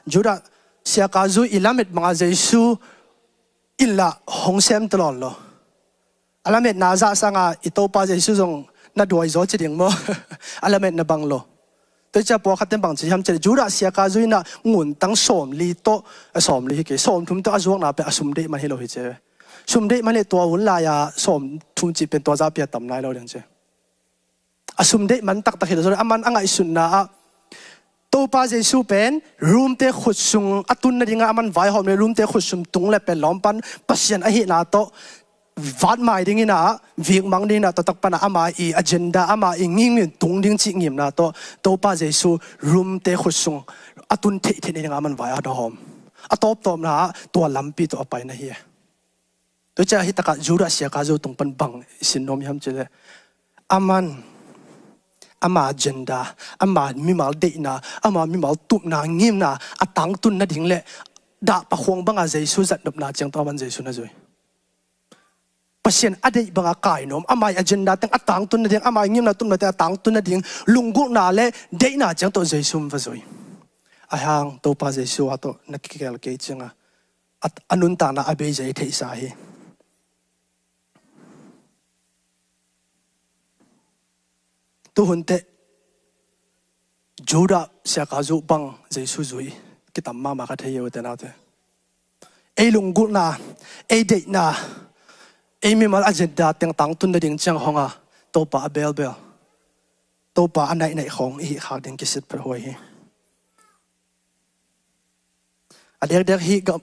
Judah siakazu i lamet banga Jesu in la hong sem talon lo. A lametna zah sanga i Topa Jesu zong na duai zaw ci ding maw? A lametna bang lo. Tua cia pawlkhatte bang ci hiam cileh Judah siakazu ina nguntang sawmli tawh, a sawmli hi kei, sawmthum tawh a zuakna pen a sum deih man hi lo hi ci. Sum deih man hi tua hun lai-a sawmthum cih pen tua zah pia tam nai lo ding ci. A sum deih man taktak hi lo zaw, aman a ngaihsutna ah Topa Jesu pen roomte khut sung a tun nadinga aman vaihawm le roomte khut sung tung le pen lawmpan Pasian ahihna tawh vatmai dingina vik mang dingina tua tak pana ama i agenda ama i ngimngim tung ding cih ngimna tawh Topa Jesu roomte khut sung a tun theihtheih nadinga aman vai a dawhawm a tawptawpna ah tua lampi tawh a paina hi. Tua cia hih takah Judah siakazu tung pan bang i sin nuam hiam cileh aman ama agenda, ama mimal deihna, ama mimal tupna, ngimna a tangtun nading le dah pakhuang banga Jesu zatnopna ciang tawh aman Jesu na zui. Pasian a deih banga kainuam, ama agenda teng a tangtun nading, ama ngimna tupna teng a tangtun nading lunggulhna le deihna ciang tawh Jesu va zui. A hang Topa Jesu a tawh na kikel kei cianga a, a nuntakna a beizei theihsa hi. Tuhun teh Judah siakazu bang Jesu zui kitam mahmah ka thei uh te naute. Ei lunggulhna, ei deihna, ei mimal agenda teng tangtun nading ciang honga Topa a belbel, Topa a naihnaih khawng i hih khak ding kisit phat huai hi. A diakdiak hih gam,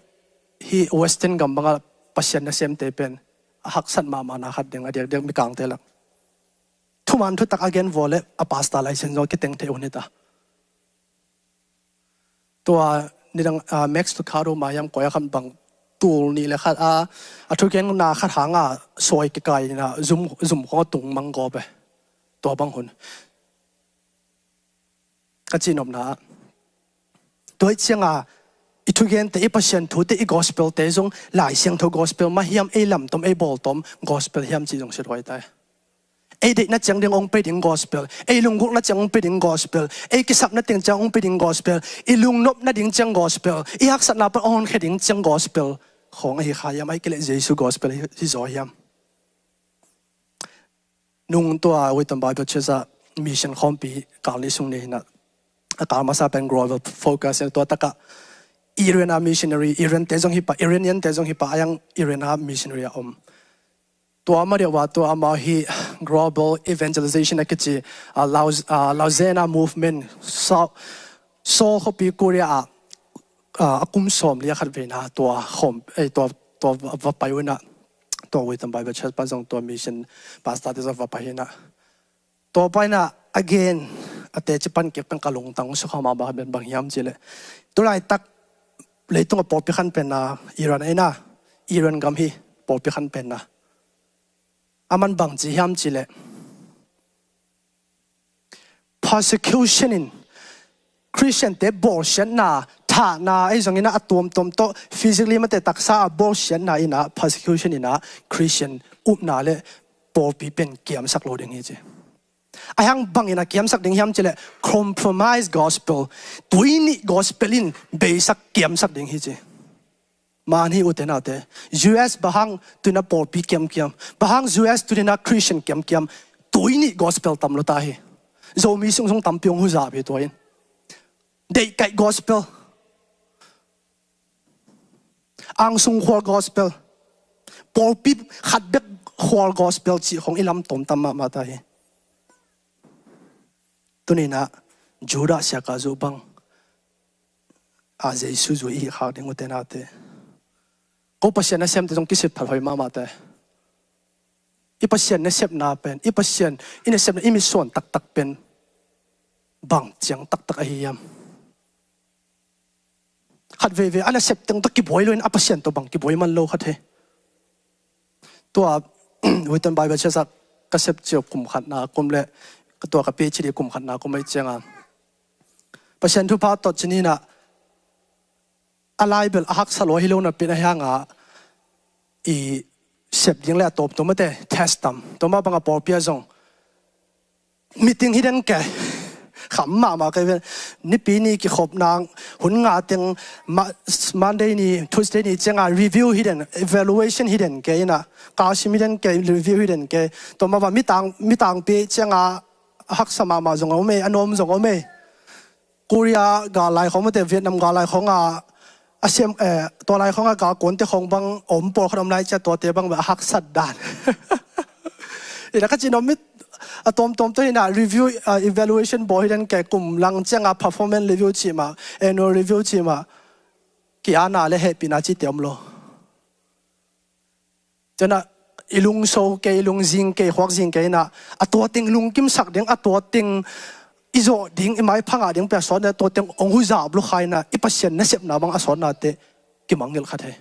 hih Western gam banga Pasian nasemte pen a haksat mahmahna khat ding a diakdiak mikangte lak thuman thutak a gen vua le a pastor license zong kiteng thei uh nita. Tua nidang, ah, Max Lucado maiam koi a khan bang tul nih le khat a, a thugenna khat hanga sawi kikaina zum, zum khong a tung mang gawp e. Tua bang hun ka cihnopna ah tua ih cianga i thugente, i Pasian thute, i gospel te zong Lai Siangtho gospel mah hiam, ei lamtom, ei bawltom gospel hiam cih zong sia huai ta hi. Ei deihna ciang ding hong pia ding gospel, ei lunggulhna ciang hong pia ding gospel, ei kisapna teng ciang hong pia ding gospel, i lungnopna ding ciang gospel, i haksatna pan hong honkhia ding ciang gospel khawng ahi kha hiam, ahih kei leh Jesu gospel hi, hi zaw hiam? Nung tua Wheaton Bible Church ah mission khawmpi kal nih sung ni hi-in ah, a kal masa pen global focus hi-in, tua tak ah Iran a missionary, Iran te zong hi pah, Iranian te zong hi pah, a hiang Iran a missionary a om. Tua mah deuh a tua amau hi global evangelization a kici, a Laus-, a Lausanne movement, Seoul, Seoul khuapi Korea ah, a, a kum sawmli a khat veina tua khawm, eh, tua, tua va, va pai uh hi-in ah, tua Wheaton Bible Church pan zong tua mission pastor te zong va pai hi-in ah, tua pai-in ah again, a teci pan kik pen ka lungtang sukha mahmah pen bang hiam cih leh, tu laitak leitung a pawlpi khan penna Iran ahi-in ah, Iran gam hi pawlpi khan penna. Aman bang ci hiam cih leh, persecution in Christian te bawlsiatna, thahna ahi zongin ah, a tuamtuam tawh physically mate, taksa a bawlsiatna in ah, persecution in ah Christian upna le pawlpi pen kiamsak lo ding hi ci. A hiang bangin a kiamsak ding hiam cih leh, compromise gospel, tui nih gospel in beisak kiamsak ding hi ci. Mah hi, ute naute, U S bang hang tu-in ah pawlpi kiamkiam, bang hang U S tu-in ah Christian kiamkiam, tui nih gospel tam lua ta hi. Zomi sung zong tampi hong huzap hi tua in. Deihkaih gospel, angsung khual gospel, pawlpi khat bek khual gospel cih khawng i lamtom tam mahmah ta hi. Tuni-in ah Judah siaka zuh bang a Jesu zui i hih khak ding, ute naute. Ko Pasian nasemte zong kisitphal hoih mahmah ta hi. I Pasian nasepna pen, i Pasian i nasepna i mitsuan taktak pen bang ciang taktak ahi hiam? Khat veivei a nasep teng tawh kibuai lo-in a Pasian tawh bang kibuai man lo khat hi. Tua Wheaton Bible Church ah ka sep ciang kum khatna kum le, tua ka PhD kum khatna kum ahih ciangin, Pasian thupha tawh ci-in ah, a lai bel a haksa lua hi lo napi-in, a hiang a i sep ding le a tawpna mate test tam. Tua mah bang a pawlpi ah zong meeting hi den kei. Kham mahmah kei ve. Nipi ni kikhopna hun nga teng, Ma-, Monday ni, Tuesday ni ciangin review hi den, evaluation hi den kei in ah. Ka sim hi den kei, review hi den kei. Tua mah bang mi tang, mi tangpi ciangin haksa mahmah zong om ei, a nuam zong om ei. Korea gal lai khawng mate, Vietnam gal lai khawng a, a siam, eh, tua lai khawng a galkuante khawng bang om, pawlkhat om lai ciang tuate bang bel a haksat dan. Ina ka cih nuam, mi a tuamtuam tawh hi-in ah review, ah, evaluation bawl hi den kei, kum lang ciangin performance review cih mah, annual review cih mah, ki-apna le hehpihna cihte om lo. Tua-in ah i lungso kei, i lungzing kei, khuakzing kei in ah, a tua teng lungkimsak ding, a tua teng i zawh ding, i maipha ngah ding pen a sawt in ah, tua teng hong huzap lua kha in ah, i Pasian nasepna bang a sawtnate kimangngilh kha thei.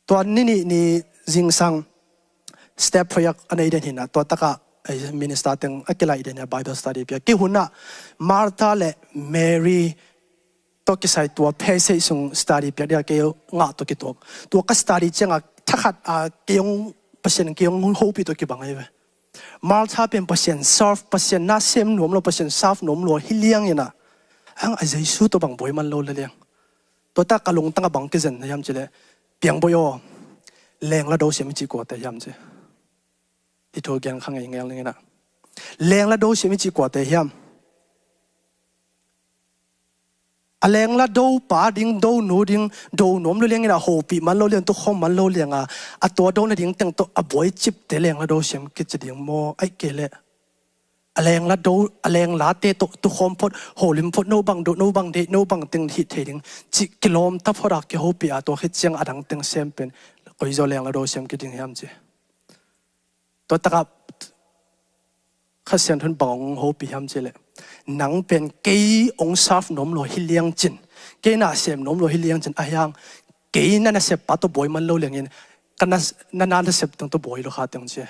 Tua ni nih ni zingsang step prayer a nei den hi-in ah, tua tak ah, eh, minister teng a kilaih den hi-in ah, Bible study pia. Kei hun ah Martha le Mary tawh kisai tua passage sung study piak ding a kei ngah tawh kituak. Tua ka study ciangin thakhat a kei hong, Pasian kei hong hopih tawh kibang ahi ve. Martha pen Pasian serve, Pasian na sem nuam lo, Pasian serve nuam lo hi liang in ah, a hiang a Jesu tawh bang buai man lo le liang. Tua tak ka lungtang ah bang kizen na hiam cih leh, Piangbawi aw, lengla do siam i cih kuate hiam ci. Hih thu gen kha ngei ngel ning in ah. Lengla do siam i cih kuate hiam? A lengla do pa ding, do nu ding, do nuam lo liang in ah, hopih man lo liang, tukhawm man lo liang a, a tua do nading teng tawh a buai cipte lengla do siam kici ding maw? Ahih kei leh a lengla do, a lenglate tawh tukhawm phot, holim phot, no bang do, no bang deih, no bang teng hih thei ding cih kilawm ta phot a, kihopih a, tua khit ciang a dang teng sem pen koi zaw lengla do siam kiding hiam ci. Tua tak ah Kha Siangtho in bang hong hopih hiam cih leh, nang pen kei hong serve nuam lo hi liang cin, kei na sem nuam lo hi liang cin, a hiang kei na nasep pa tawh buai man lo liang in, ka na, na, na nasep teng tawh buai lo kha teng ci.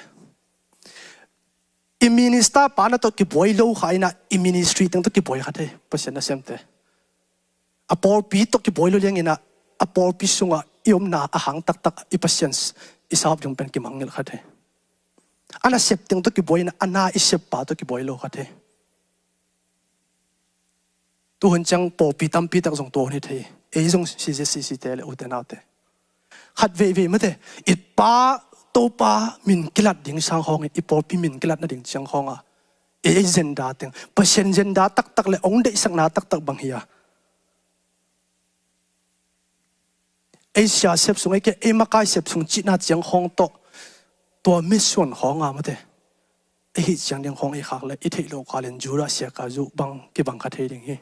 I minister pa na tawh kibuai lo kha in ah, i ministry teng tawh kibuai kha thei, Pasian nasemte. A pawlpi tawh kibuai lo liangin ah, a pawlpi sungah i omna a hang taktak i Pasian i sap ding pen kimangngilh kha thei. A nasep teng tawh kibuai in ah, a na i seppa tawh kibuai lo kha thei. Tuhun ciang pawlpi tampi tak zong tua hun hi thei. Ei zong C Z C C te le ute naute, khat veivei mate, i Pa Topa min kilat ding sang khawngin, i pawlpi min kilat nading ciang khawngah ei, ei zenda teng Pasian zenda taktak le ong deihsakna taktak bang hi a, ei sia sep sung, ei ke, ei makai sep sung cihna ciang khawng tawh, tua mitsuan khawng a mate, ei hih ciang ding khawng ei khak le i theih loh khalin Judah siaka zuh bang kibang kha thei ding hi.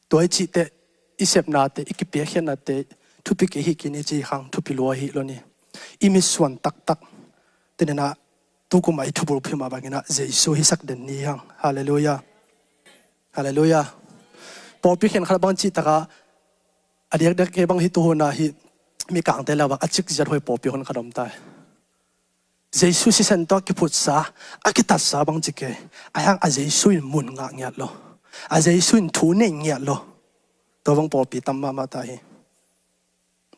Tua i cihte, i sepnate, i kipiakkhiatnate thupi kei hi kei ni ci hang, thupi lua hi lo ni. I mitsuan taktak, tuni-in ah tukum a i thubulphuh mah bangin ah Jesu hisak den ni hang. Halleluiah. Halleluiah. Pawlpi khenkhat bang cih takah, a diakdiak kei bang hi tuhun ah hi, Mikangte lau bang a cik ziat huai pawlpi hun khat om tai. Jesu sisan tawh a kiphutsa, a kitatsa bang ci kei. Ahi hang a Jesu in mun ngah ngiat lo, a Jesu in thu nei ngiat lo, tua bang pawlpi tam mahmah ta hi.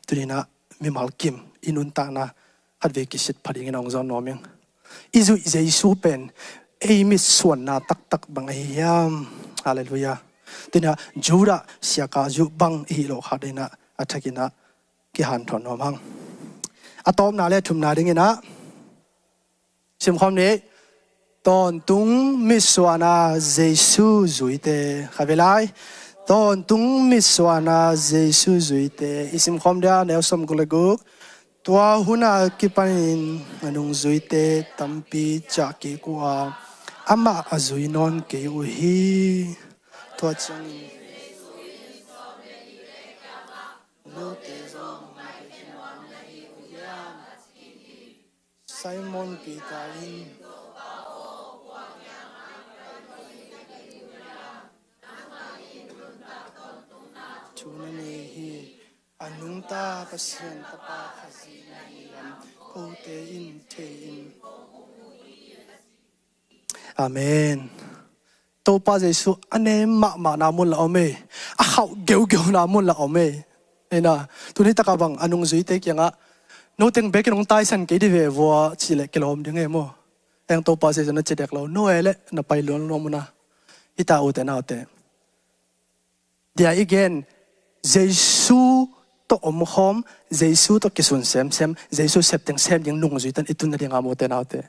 Tuni-in ah mimal kim i nuntakna khatvei kisit pha dingin a hong zawn nuam ing. I zuih Jesu pen ei mitsuanna taktak bang ahi hiam? Halleluiah. Tuni-in ah Judah siaka zuh bang i hih loh khat in ah a thakin ah kihanthawn nuam hang. A tawpna le thumna dingin ah simkhawm ni. Tawntung mitsuana Jesu zuite. Khatvei lai. Tawntung mitsuana Jesu zuite. I simkhawm dia, neu sawmguk le guk. Tua hun a kipanin a nungzuite tampi ciah kik uh a, amah a zui nawn kei uh hi. Tua ciangin note zong Simon Peter in, thu na nei hi, a nungta Pasian Tapa Kha zi na hi lam kote in thei in. Amen. Topa Jesu a nem mahmahna mun la om ei. A khauh geugeuna mun la om ei. Ei na, tuni takah bang a nungzuite kiangah, noteng bekin hong taisan kei di ve vua cih leh kilawm ding ei maw? Heng Topa Jesu na ci dek lo, no e leh na pai luan luan mun a. Hita ute naute, dia i gen, Jesu tawh omkhawm, Jesu tawh kisun semsem, Jesu septeng sem ding nungzuite i tun nading a, ute naute,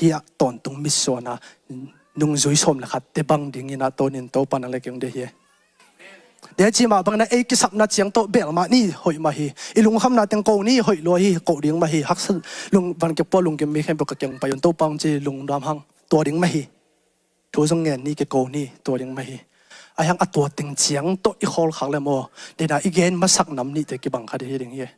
hih a tawntung mitsuana nungzui sawm le khatte bang dingin a tawnin Topa nang le kei hong deih hi. Dia ci mah bangin a ei kisapna ciang tawh bel mah ni, hoih mah hi. I lungkhamna teng ko ni, hoih lua hi, ko ding mah hi. Haksa lung, van kek pua lungkim mi khempeuh ka keng pai un, Topa hong ci lungdam hang, tua ding mah hi. Thu zong ngen ni, kiko ni, tua ding mah hi. Ahi hang a tua teng ciang tawh i khawlkhak le maw, dena i gen masak nam nihte kibang kha ding hi ding hi.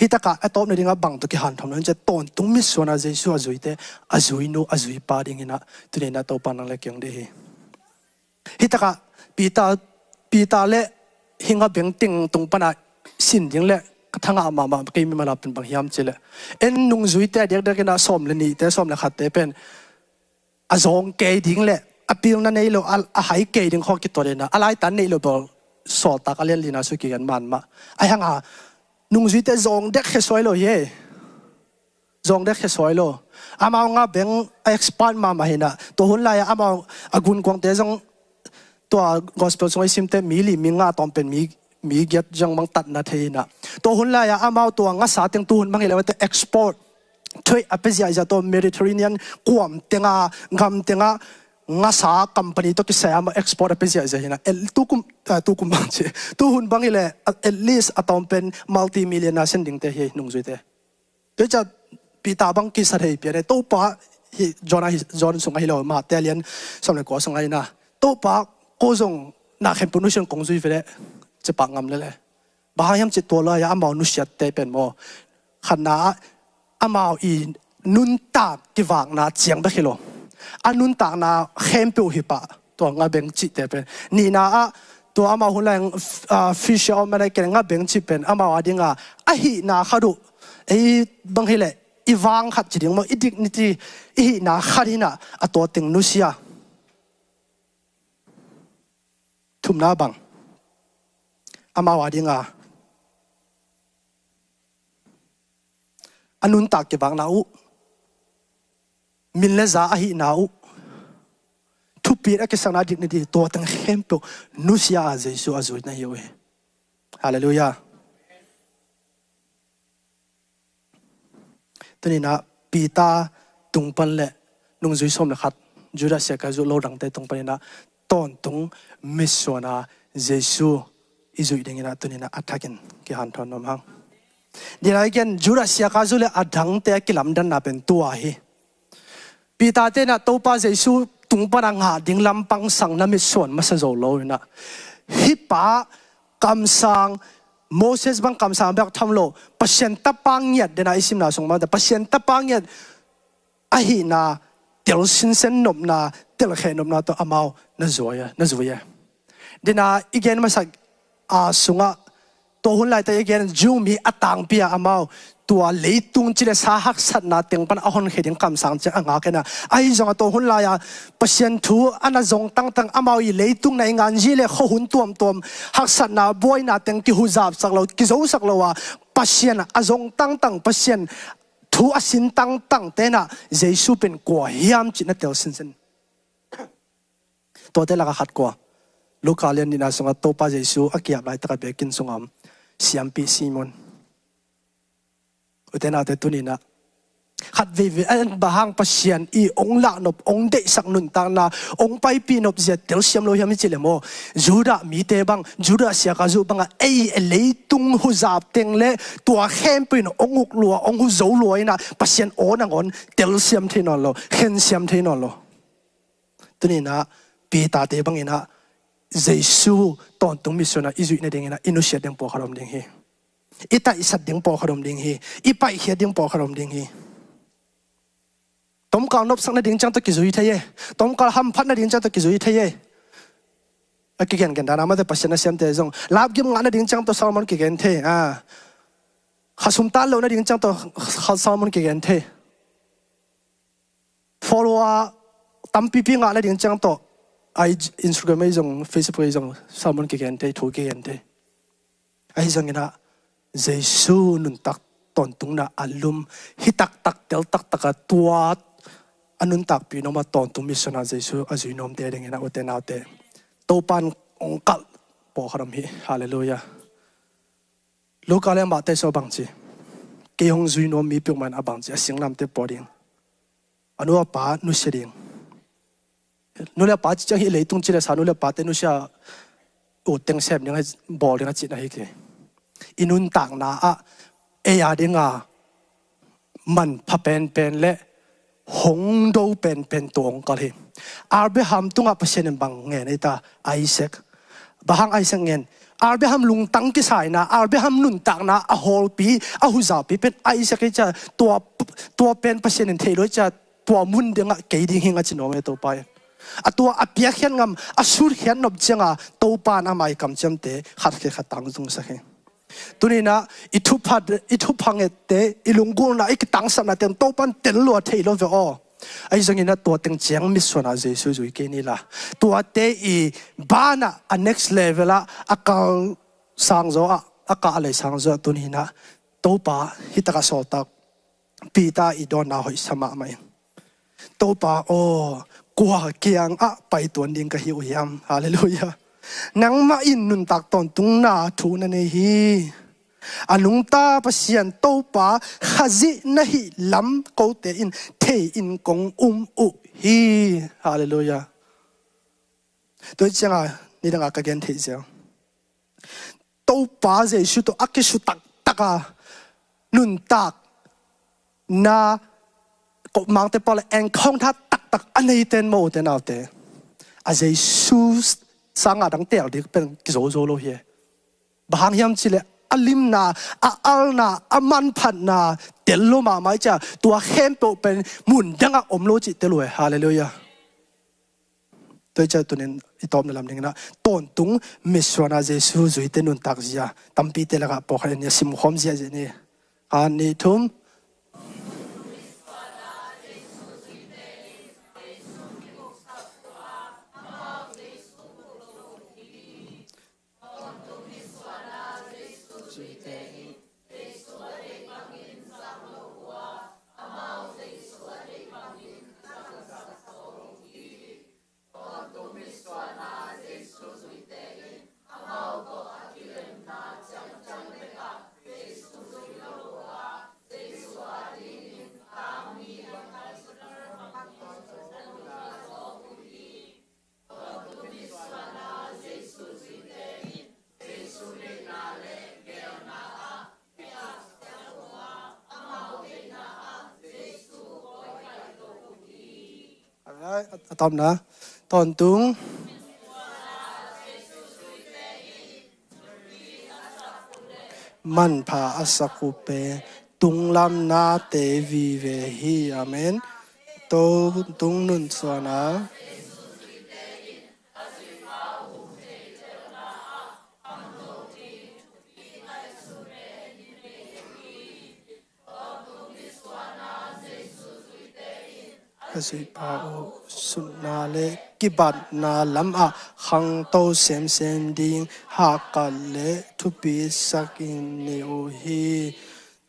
Hih takah a tawpna dingah bang tawh kihanthawn lo hiam cih leh, tawntung mitsuana Jesu a zuite, a zuinu, a zuipa dingin a, tuni-in a Topa nang le kei hong deih hi. Hih takah Peter, Peter le hih nga beng teng tung pana sin ding le ka thangah mahmah kei mimal a pen bang hiam cih leh, en nungzuite a diakdiakin a sawm le nihte, sawm le khatte pen a zawng kei ding le a pilna nei lo, a, a hai kei ding khawng kituat in a, a laitan neih lo bel Sawltak a lian lina sung kigen man mah. Ahi hang a nungzuite zawng dek khe suai lo hi. Zawng dek khe suai lo. Amau nga beng a expert mahmah hi na. Tua hun lai-ah amau a gunkuangte zong tua gospel sung i simte mi li mi nga tawm pen mi, mi giat zong bang tatna thei hi na. Tua hun lai-ah amau tua ngasa teng tu hun bang hi leh te export. Thuih a pia ziahziah tua Mediterranean kuam tenga, gam tenga ngasa company tawh kisai amau export a pia ziahziah hi na. El, tukum, ah, tukum bang ci. Tu hun bang hi leh at least a tawm pen multi-millionaire sin dingte hi nungzuite. Tua ciang Peter bang kisa thei pian e, Topa hi, John ahi, John sung ahi lo, Mate a lian sawm le kua sung ahi na. Topa, ko zong na khempeuh nusian kong zui ve leh, ci pak ngam lel e. Bang hang hiam cih leh tua lai-ah amau nusiatte pen maw, khatna ah amau i nuntak kivakna ciang bek hi lo, a nuntakna khempeuh hi pah. Tua nga beng cihte pen. Nihna ah tua amau hun lai, ah, fisher om a nai ken nga beng cih pen amau a dinga a hihna khat uh, ei bang hi leh i vang khat ci ding maw, i dignity, i hihna khat hi na, a tua teng nusia. Thumna bang, amau a dinga a nuntak kivakna uh, min le za ahihna uh, thupit a kisakna dik na ding, tua teng khempeuh nusia a Jesu a zui na hi uh hi. Halleluiah. Tuninah Peter tung pan le nungzui sawm le khat, Judas Iskariot lo dangte tung paninah tawntung mitsuana Jesu i zuih dinginah tuninah a thakin kihanthawn nuam hang. Dinah i gen Judas Iskariot le a dangte a kilamdanna pen tua hi. Peter tenah Topa Jesu tung pana ngah ding lampang sang na mitsuan masa zo lo inah, hih pa kamsang, Moses bang kamsang bek tham lo, Pasian tapa ngiat dena i simna sung mah Pasian tapa ngiat ahihna tel sinsen nopna, telkheh nopna tawh amau na zui a, na zui a. Dena i gen masak a sungah tua hun laite i gen Jew mi a tangpi a amau tua leitung ci le sa haksatna teng pan a honkhia ding kamsang ciang a ngak inah. Ahi zongah tua hun lai-a Pasian thu a na zong tangtang, amau i leitung na i nganzi le khuahun tuamtuam haksatna buaina teng kihuzapsak lo, kizosak lo a, Pasian a zong tangtang, Pasian thu a sin tangtang tenah Jesu pen kua hiam cih na tel sinsen. Tuate laka khat kua? Luka lian nihna sungah Topa Jesu a kiap laitaka biakinn sungah om siampi Simon. Ute naute tuninah khat veivei a en bang hang Pasian i ong lahnop, ong deihsak nuntakna, ong paipih nop zia telsiam lo hiam i cih le maw? Judah mite bang, Judah Iskariot bangah ei leitung huzap teng le tua khempeuh in ong uk lua, ong huzo lua inah Pasian aw nangawn telsiam thei nawn lo, khensiam thei nawn lo. Tuninah Peter te banginah Jesu tawntung mitsuana i zuih nadinginah i nusiat ding pawlkhat om ding hi. I taisat ding pawlkhat om ding hi. I paihkhiat ding pawlkhat om ding hi. Tomkal nopsak nading ciang tawh kizui thei e. Tomkal hamphat nading ciang tawh kizui thei e. A kigengen dana mate Pasian a siamte zong lapgim ngah nading ciang tawh Solomon kigen thei a. Khasum tan lo nading ciang tawh Solomon kigen thei. Follower tampipi ngah nading ciang tawh ai Instagram ei zong, Facebook ei zong, Solomon kigen thei, thu kigen thei. Ahi zonginah Jesu nuntak tawntungna a lum hi taktak tel taktaka tua a nuntakpi nuama tawntung mitsuana Jesu a zui nuamte dinginah ute naute Topan ong kalh pawlkhat om hi. Halleluiah. Luka le amahte sua bangci, kei hong zui nuam mi peuhmah in a bangci a singlamte pua ding, a nu a pa nusia ding. Nu le pa ci ciang hih leitung ci le sa nu le pate nusia ut teng sem ding a bawl ding a cihna hi kei. I nuntakna ah ei a dinga manpha penpen le hong do penpen tua hong kal hi. Abraham tungah Pasian in bang ngen ei ta? Isaac. Bang hang Isaac ngen? Abraham lungtang kisaina, Abraham nuntakna a hawlpi, a huzapi pen Isaac ei cia. Tua, tua pen Pasian in theih lo ei cia. Tua mun dingah kei ding hing a ci nuam e Topa in. A tua a piakkhiat ngam, a sutkhiat nop cianga Topa in a mai kamciamte khat khit khat tangtungsak hi. Tuninah i thupha, i thupha ngette, i lunggulhna, i kitangsapna teng Topan tel lua thei lo ve aw. Ahi zonginah tua teng ciang mitsuanah Jesu zui kei ni la. Tuate i banah a next level ah a kal sangzaw ah, a kah a lei sangzaw ah tuninah Topa hi takah sawltak Peter i dawnna hoihsa mahmah in. Topa aw, kua kiangah paituan ding ka hi uh hiam? Halleluiah. Nangmah in nuntak tawntungna thu na nei hi. A nungta Pasian Topa Khazih na hih lam kote in thei in kong um uh hi. Halleluiah. Tua hi cianga nidanga ka gen theih ziau Topa Jesu tawh a kisu taktaka nuntak na kopmangte pau le encounter taktak a neite in maw ute naute, a Jesu sangah dang tel ding pen kizozo lo hi. Bang hang hiam cih le a limna, a alna, a manphatna tel lo mahmah i cia. Tua khempeuh pen mun dangah om lo cih tel uh e. Halleluiah. Tua hi ciah tunin i tawpna lam dinginah tawntung mitsuana Jesu zuite nuntak zia tampite lakah pawlkhat in a simkhawm ziahziah ni. Khat, nih, thum. A tawpna, tawntung manpha a sak uh pen tunglam nate vive hi. Amen. Tawntung nunsuana a zuipa uh sutna le kibatna lamah khangto semsem ding hahkat le thupisak in nei uh hi.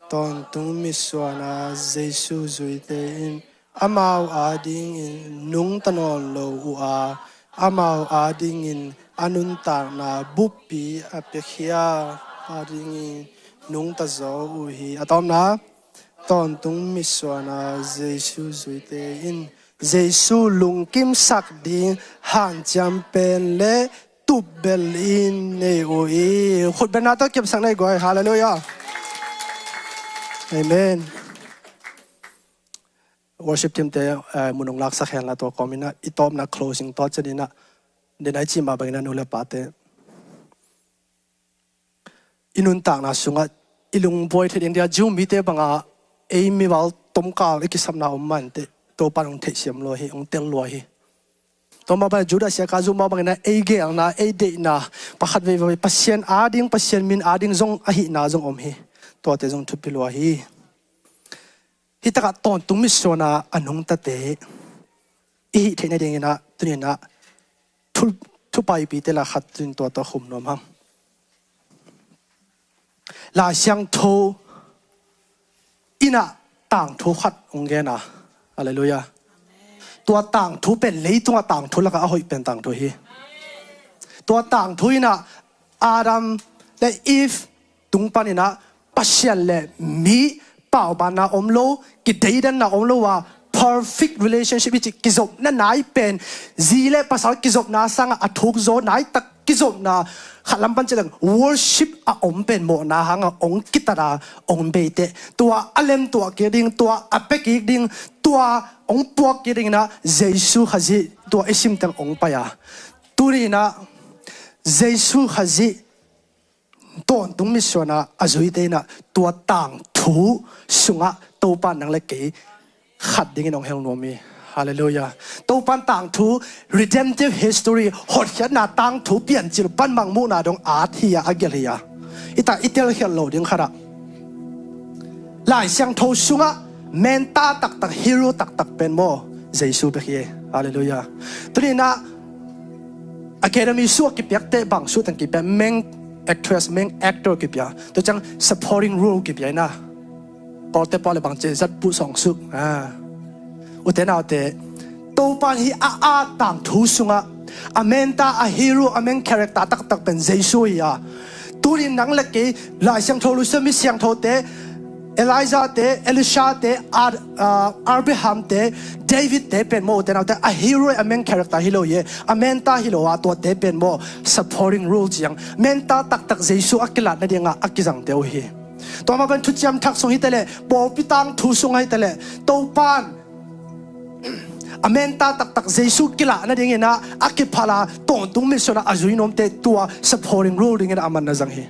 Tawntung mitsuana Jesu zuite in amau adingin nungta nawn lo uh a, amau adingin a nuntakna buppi a piakhia adingin nungta zaw uh hi. A tawpna, tawntung mitsuana Jesu zuite in Jesu lungkimsak ding hanciam pen le tupbel in nei uh hi. Khutbetna tawh kipsak nei guai. Halleluiah. Amen. Worship team te, eh, mun hong laksak hen la, tua kawmin ah i tawpna closing tawh ciangin ah, den a i cih mah bangin ah, nu le pate, i nuntakna sungah i lungbuai theih ding dia, Jew mite banga ei mimal tomkal i kisapna om mah inteh, Topa'n hong theihsiam lua hi, hong tel lua hi. Tua mah bangin Judas Iskariot mah bangin ah ei geelna, ei deihna, pakhat veivei Pasian ading, Pasian min ading zong ahihna zong om hi. Tuate zong thupi lua hi. Hih takah tawntung mitsuana a nungtate i hih theih nadingin ah, tuni-in ah thu, thupaipite la khat tuni-in tua tawh khum nuam hang. Lai Siangtho in ah tangthu khat hong gen a. Halleluiah. Tua tangthu pen leitungah tangthu lakah a hoih pen tangthu hi. Tua tangthu in ah Adam le Eve tung panin ah Pasian le mi paubanna om lo, kideidanna om lo a, perfect relationship i cih kizopna nai pen, zi le pasal kizopna sangah a thuk zaw nai tak kizopna khat lam pan ci leng worship a om pen mawhna hangah hong kitat a hong bei teh, tua a lemtuah kik ding, tua a pia kik ding, tua hong puak kik dingin ah Jesu Khazih tua i sim teng hong pai a. Tuni-in ah Jesu Khazih tawntung mitsuana a zuite in ah tua tangthu sungah Topa'n nang le kei khat dingin hong hel nuam hi. Halleluiah. Topa'n tangthu, redemptive history, hotkhiatna tangthu, Piancil pan mangmuhna dong at hi a, a gelh hi a. Hih tak i telkhialh loh ding khat ah, Lai Siangtho sungah menta taktak, hero taktak pen maw, Jesu bek hi. Halleluiah. Tuni-in ah Academy suah kipiakte bang suah teng kipia, main actress, main actor kipia, tua ciang supporting role kipia in ah, Kawlte pau le bang ci, zatpuh sawngsuk. Ah. Ute naute, Topa'n hih a, a tangthu sungah a menta, a hero, a main character taktak pen Jesu hi a. Tuni-in nang le kei, Lai Siangtho Lusia, mi siangthote, Elijah te, Elisha te, Ad-, ah, Abraham te, David te pen maw, ute naute, a hero, a main character hi lo hi. A menta hi lo a, tuate pen maw, supporting role ciang, menta taktak Jesu a kilat nadingah a kizangte uh hi. Tua mah bangin Thuciam Thak sung hi taleh, pawlpi tangthu sung hi taleh, Topa'n a menta taktak Jesu kilah nadingin ah a kiphal a, tawntung mitsuana a zui nuamte tua supporting role dingin a man na zang hi.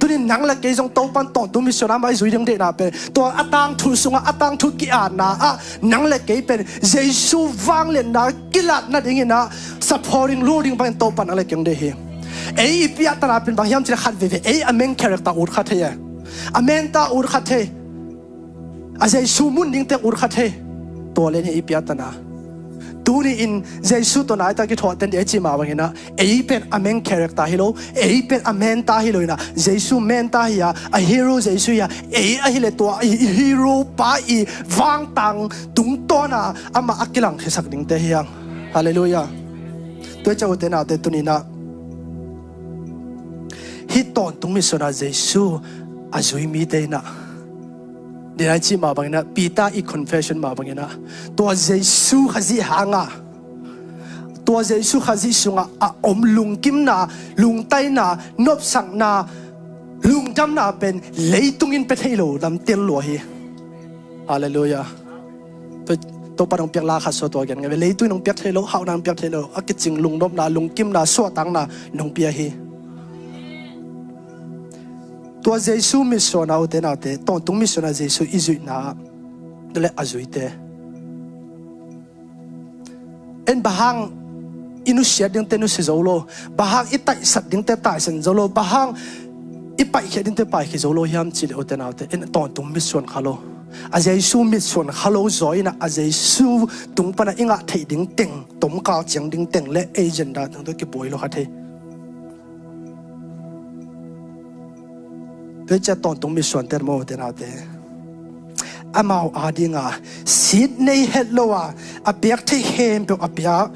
Tuni-in nang le kei zong Topa'n tawntung mitsuana amah i zui ding deihna pen, tua a tangthu sungah a tangthu ki-atna ah nang le kei pen Jesu vangliatna kilat nadingin ah supporting role ding bangin Topa'n nang le kei hong deih hi. Ei i piahtana pen bang hiam cih leh khat veivei ei a main character ut kha thei e. A menta ut kha thei. A Jesu mun ding teng ut kha thei. Tua len hi i piahtana. Tuni-in Jesu tawh nai tak i thawh ten dih a i cih mah bangin ah, ei pen a main character hi lo, ei pen a menta hi lo in ah, Jesu menta hi a, a hero Jesu hi a, ei ahih leh tua i, i hero pa i vangtang tungtawn a amah a kilangkhiasak dingte hi hang. Halleluiah. Tua ciang ute naute, tuni-in ah hih tawntung mitsuana Jesu a zui mite in ah, den a i cih mah bangin ah, Peter i confession mah bangin ah, tua Jesu Khazih hang a, tua Jesu Khazih sungah a om lungkimna, lungtaina, nopsakna, lungdamna pen leitung in pia thei lo lam tel lua hi. Halleluiah. Tua, Topa nong piak la khat sua tua gen ngai ve. Leitung nong piak thei lo, hauhna nong piak thei lo, a kicing lungnopna, lungkimna, suahtakna nong pia hi. Tua Jesu mitsuan a, ute naute, tawntung mitsuan a Jesu i zuihna, tua le a zuite. En bang hang i nusiat dingte nusia zo lo, bang hang i taisat dingte taisan zo lo, bang hang i paihkhiat dingte paihkhiat zo lo hiam cih le, ute naute, en tawntung mitsuan kha lo. A Jesu mitsuan kha lo zaw in a, a Jesu tung pana i ngah theih ding teng, tomkal ciang ding teng le agenda teng tawh kibuai lo kha thei. Tua ciah tawntung mitsuante maw, ute naute, amau adinga sit nei het lo a, a piak theih khempeuh a piak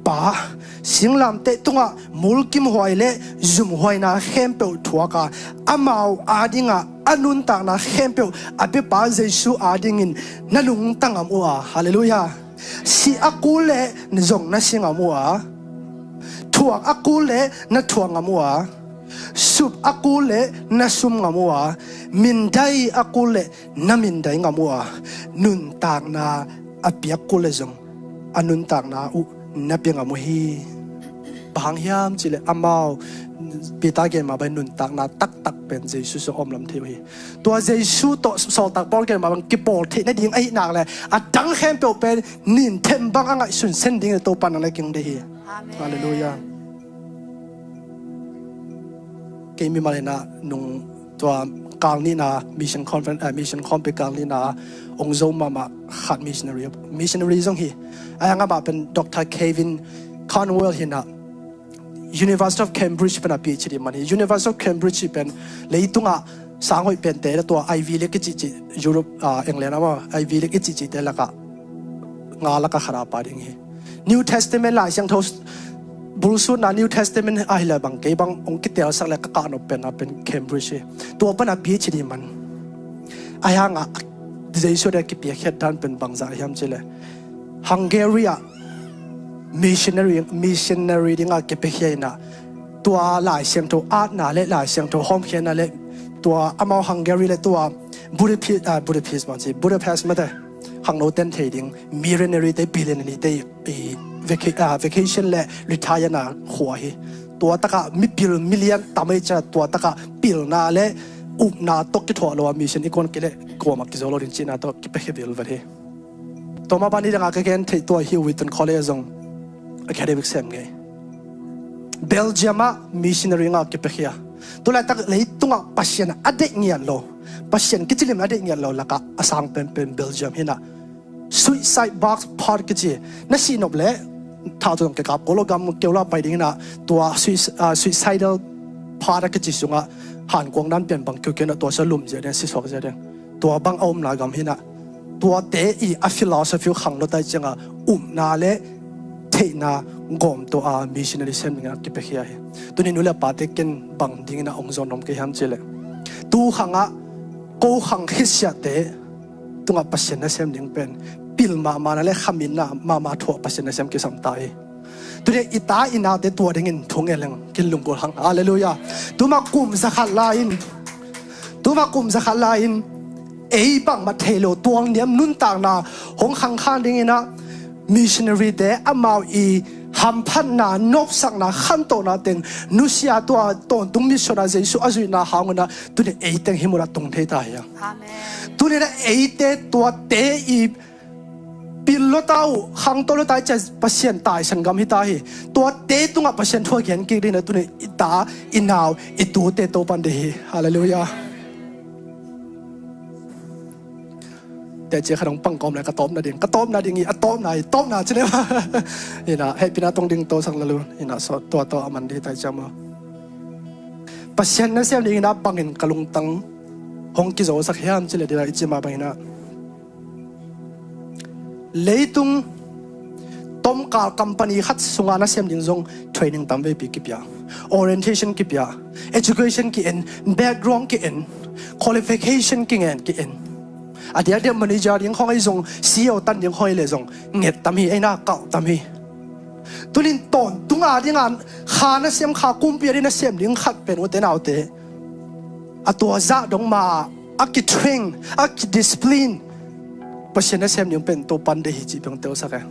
pa, singlamteh tungah mulkimhuai le zumhuaina khempeuh thuak a, amau adinga a nuntakna khempeuh a piapa Jesu adingin na lungtang ngam uh a. Halleluiah. Sih a kul leh zong na si ngam uh a, thuak a kul leh na thuak ngam uh a, sup a kul leh na sup ngam uh a, mindai a kul leh na mindai ngam uh a, nuntakna a piak kul leh zong a nuntakna uh na pia ngam uh hi. Bang hang hiam cih leh amau, Peter gen mah bang, nuntakna taktak pen Jesu sung a om lam thei uh hi. Tua Jesu tawh sawltak Paul gen mah bang kipawl theih nading ahih nak leh a dang khempeuh pen nin them bang a ngaihsun sen ding in Topa nang le kei hong deih hi. Amen. Halleluiah. Kei mimal in ah nung tua kal nihna, mission conference, eh, mission khawmpi kal nihna hong zo mahmah khat missionary, missionary zong hi. Ahi hang amah pen Doctor Kevin Conwell hi in ah, University of Cambridge pen a PhD man hi. University of Cambridge hi pen leitungah sang hoih pente le tua Ivy League i cihcih, Europe, ah, England ah maw, Ivy League i cihcihte lakah nga lakah khat a pa ding hi. New Testament Lai Siangtho bulsutna, New Testament ahih leh bang kei bang hong kitelsak leh ka kahnop pen a pen Cambridge hi. Tua pan a PhD man. Ahi hang a Jesu deih a kipiakkhiat dan pen bangzah hiam cih leh Hungary ah missionary, missionary dingah kipiakhia in ah, tua Lai Siangtho atna le Lai Siangtho hawmkhiatna le tua amau Hungary le tua Budapest, ah, Budapest bang ci, Budapest mate, khangno ten thei ding, millionaire te, billionaire te i vaca-, ah, vacation le retire na khua hi. Tua takah mipil milian tam ei cia, tua takah pilna le upna tawh kithuah lo a mission i kuan kei leh kuamah kizo lo ding cihna tawh kipiakhia vilvel hi. Tua mah bang nidangah ka gen theih tua hi, Wheaton College zong academic sem ngei. Belgium ah missionary ngah kipiakhia. Tu laitak leitungah Pasian a deih ngiat lo, Pasian kicilim a deih ngiat lo lakah a sang penpen Belgium hi in ah, suicide box part kici, na sih nop leh tha tu zong kikap ko lo, gam keu la pai ding in ah, tua sui-, ah, suicidal part a kici sungah hankuang dan pian bang kiu kei in ah, tua sa lum zia ding, si suak zia ding. Tua bang a omna gam hi in ah, tuate i a philosophy uh khang lo tai ciangah upna le theihna gawm tawh a missionary sem dingin a kipiakhia hi. Tuni nu le pate ken bang dingin a hong zawn nuam ka hiam cih leh, tu khangah ko khang khit siate tungah Pasian nasem ding pen pil mahmahna le khaminna mahmah thu-ah Pasian nasem kisam ta hi. Tuni i ta i naute tua dingin thu ngen leng kin lunggulh hang. Halleluiah. Tuma kum zakhat lai-in, tuma kum zakhat lai-in ei bangmah thei lo tualniam nuntakna hong khangkhan dingin ah, missionary te amau i hamphatna, nopsakna, khantohna teng nusia, tua tawntung mission a Jesu a zuihna hang un ah tuni ei teng hih mun ah tung thei ta hi a. Amen. Tuni in ah eite tuate i pil lo ta uh, khangto lo ta i cia Pasian taisan gam hi ta hi. Tuate tungah Pasian thu a gen kik dingin ah tuni i ta, i nau, i tute Topan deih hi. Halleluiah. Teci khat hong pang kawm le ka tawpna ding, ka tawpna ding hi, a tawpna hi, tawpna ci ne. Ina, hehpihna tong ding to sang lalu. Ina, so, tua to a man ding tai ciang maw. Pasian nasem ding ina bangin ka lungtang hong kizosak hiam ci le ding a i ci mah bang ina. Leitung tomkal company khat sunga nasem ding zong training tamveipi kipia, orientation kipia, education ki-en, background ki-en, qualification kingen ki-en. A diakdiak manager ding khong ei zong, C E O tan ding khong ei le zong nget tam hi, ei na kauh tam hi. Tunin tawntung a dinga kha nasem, kha kumpi a ding nasem ding khat pen ute naute, a tua zah dong ma a kitrain, a kidiscipline, Pasian nasem ding pen Topan deih hi cih pen teusak e.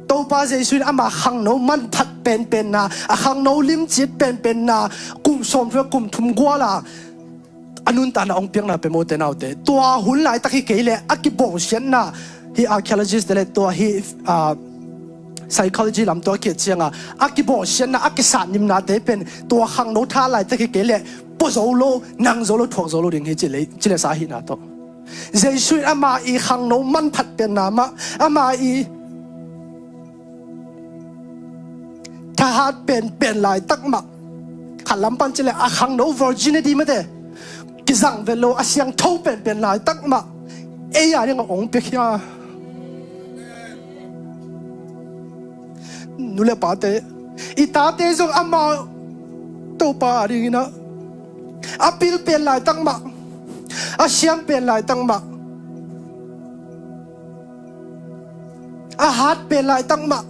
Topa Jesu in ama khangno manphat penpenna, a khangno limcit penpenna, kum sawmthum kum thum guala a nuntakna hong piakna pen, mote naute, tua hun laitak hi kei leh a kibawlsiatna, hi archaeologist te le tua hi, ah, psychology lam tawh a kiat cianga a kibawlsiatna, a kisatnimnate pen tua khangno tha laitak hi kei leh pua zo lo, nang zo lo, thuak zo lo ding hi, ci le, ci le sa ahihna tawh. Jesu in ama i khangno manphat penna mah, ama i thahat penpen laitak mah, khat lam pan ci le a khangno virginity mate, kizang vet lo, a siangtho penpen laitak mah ei a ding a hong piakhia. Nu le pate, i tate zong ama Topa a dingin ah a pil pen laitak mah, a siam pen laitak mah, a hat pen laitak mah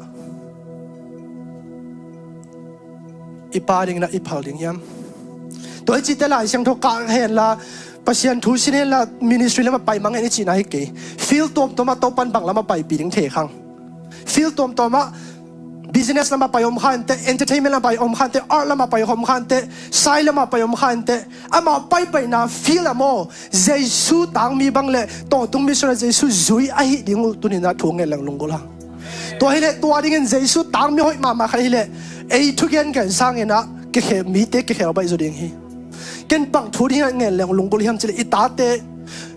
i Pa dingin ah i phal ding hiam? Tua i cihte Lai Siangtho kah henla, Pasian thu sin henla, ministry lamah pai mang hen i cihna hi kei. Field tuamtuamah Topan bang lamah paipih ding thei khang. Field tuamtuamah business lamah pai om kha inteh, entertainment lamah pai om kha inteh, art lamah pai om kha inteh, sai lamah pai om kha inteh. Amau paipaina field ah maw, Jesu tangmi bang le tawntung mission ah Jesu zui ahi ding uh tuninah thu ngen leng lunggulh hang. Tua hileh tua dingin Jesu tangmi hoih mahmah khat hileh ei thugen gen sanginah kikhel, mite kikhel baih zaw ding hi. Ken bang thu dingah ngen leng lunggulh hiam cileh i tate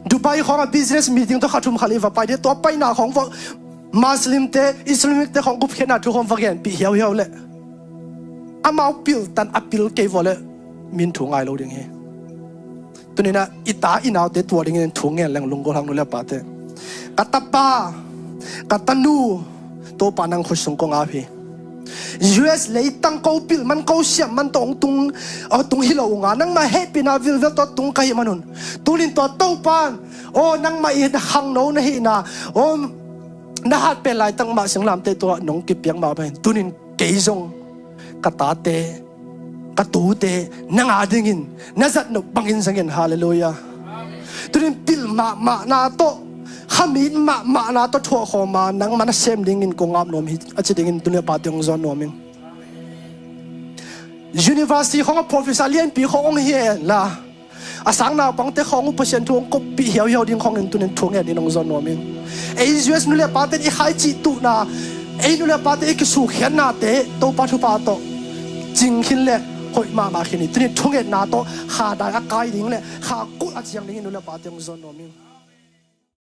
Dubai khawngah business meeting tawh kha thum kha li va pai dih, tua paina khawng va Muslim te, Islamic te khawng gupkhiatna thu khawng va genpih hiauhiau leh amau piltan a pil kei vua leh min thu ngai lo ding hi. Tuninah i ta i naute tua dingin thu ngen leng lunggulh hang nu le pate. Ka tapa, ka tanu, Topa nang khut sung kong ap hi. U S leitang ko pil man ko siam man tawh hong tung, a tung hi lo unga nangmah hehpihna vilvel tawh tung ka hih manun tunin tua Topan, aw nangmah i na khangno na hihna, aw na hat pen laitak mah singlamteh tua nong kipiak mah bangin tunin kei zong ka tate, ka tute nang a dingin na zat nop bangin zangin, halleluiah. Tunin pil mahmahna tawh, khamit mahmahna tawh thuakkhawma nangmah nasem dingin kong ap nuam hi a ci dingin tuni a pate hong zawn nuam ing. University khawngah professor lianpi khawng hong hi henla, a sang naupangte khawng uh Pasian thu hong koppih hiauhiau ding khawngin tunin thu ngen in hong zawn nuam ing. Ei U S nu le pate i khaici tuhna, ei nu le pate i kisukhiatnate Topa thupha tawh cing khin le hoih mahmah khin hi. Tunin thungetna tawh kha dai a kai ding le kha kulh a ciang dingin nu le pate hong zawn nuam ing.